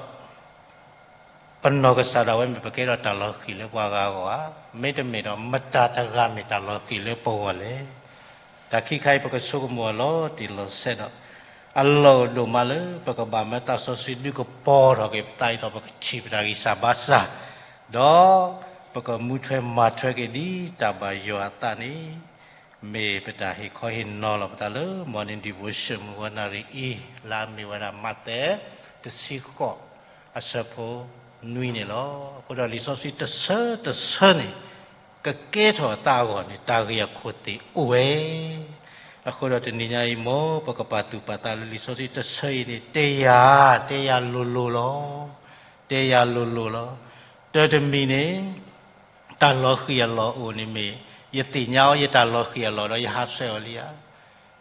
ပနီၢ်ကစၢ်ဒၣ်ဝဲမ့ၢ်ပကဲထီၣ်တၢ်လီၤဃံၤလၢပှၤဂၤအဂီၢ်ဧါ, မ့တမ့ၢ်ဒီး မတၤတဂၤမ့ၢ်တၢ်လီၤဃံၤလၢပဂီၢ်လဲၣ်. တၢ်ခံခါအံၤ ပကဆိကမိၣ်အီၤလီၤတံၢ်လီၤဆဲးဒီး အလီၢ်အိၣ်ဒိၣ်မးလၢ ပကဘၣ်မၢသးစီဆှံဒုးကပီၤထီၣ်က့ၤပသး ဒ်သိးပကထံၣ်ပတၢ်ဂံၢ်စၢ်ဘါစၢ်, ဒီးပကမူထွဲမၤထွဲက့ၤဒ်တၢ်ဘၣ်ယွၤအသးန့ၣ် မ့ၢ်ပတၢ်ဟ့ၣ်ခီဟ့ၣ်နီၤလီၤပသးလၢ Morning Devotion မုၢ်ဂီၤနၣ်ရံၣ်အံၤ လၢအမ့ၢ်ဝဲဒၣ် မးသဲ တဆံဃိး အဆၢဖိနွံန့ၣ်လီၤ. အဃိဒီးလံာ်စီဆှံတဆၢတဆၢန့ၣ် ကကဲထီၣ်အသးအဂီၢ်န့ၣ် တၢ်ဂ့ၢ်အခိၣ်သ့ၣ်အိၣ်ဝဲ. အဃိဒီးတနံၤညါအံၤ မ်ပကပာ်သူၣ်ပာ်သးလၢလံာ်စီဆှံတဆၢအံၤန့ၣ် တဲယၤ, တဲယၤလိၤလိၤလီၤ. တဲယၤလိၤလိၤလီၤ. တၢ်တမံၤန့ၣ် တၢ်လီၤဃံၤအလီၢ်အိၣ်န့ၣ်မ့ၢ် ယသ့ၣ်ညါအီၤယတၢ်လီၤဃံၤအလီၢ်ဒီးယဟးဆှဲးအီၤလံဧါ.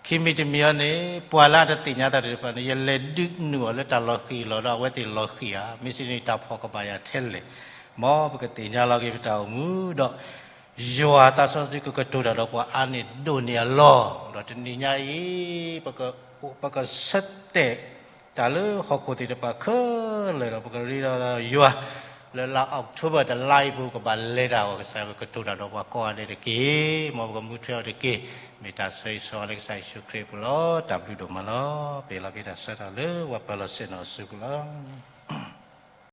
ခံမံၤတမံၤအံၤန့ၣ် ပှၤလၢအတသ့ၣ်ညါတၢ်သ့ၣ်တဖၣ်န့ၣ် ယလဲၤဒုးနုာ်အီၤလၢတၢ်လီၤဃံၤအလီၢ်ဒီး အဝဲသ့ၣ်လီၤဃံၤဧါ, မ့ၢ်စ့ၢ်န့ၣ်တၢ်ဖှီၣ်ကဘၣ်ယၤထဲလဲၣ်. မ်ပကသ့ၣ်ညါလီၤက့ၤပတၢ်အိၣ်မူဒီး ယွၤသးစီဆှံကကတိၤတၢ်ဒီးပှၤအါန့ၢ်ဒိၣ်န့ၢ်အလီၢ်, ဒီးတနံၤညါအံၤ ပက ပကဆၢတဲာ်တၢ်လၢဟီၣ်ခိၣ်သ့ၣ်တဖၣ်ခဲလၢာ်ဒီး ပကရ့ဒီးယွၤ လၢလါ October တလါအံၤပူၤ ကဘၣ်လဲၤတၢ်အဂီၢ် ကစၢ်ယွၤကကတိၤတၢ်ဒီးပှၤကိးဂၤဒဲးတက့ၢ်. မ်ပကမူထွဲအီၤတက့ၢ်. မ့ၢ်တၢ်ဆၢဂ့ၤဆၢဝါလၢကစၢ်ယ့ၣ်ၡူးခရံာ်အပူၤလီၤ. တၢ်ဘျုးဒိၣ်မးလီၤ. ပအၢၣ်လီၤက့ၤတၢ်ဆၢကတီၢ်လၢပှၤပၢၤလီၢ်ဆ့ၣ်နီၤအစုပူၤလီၤ.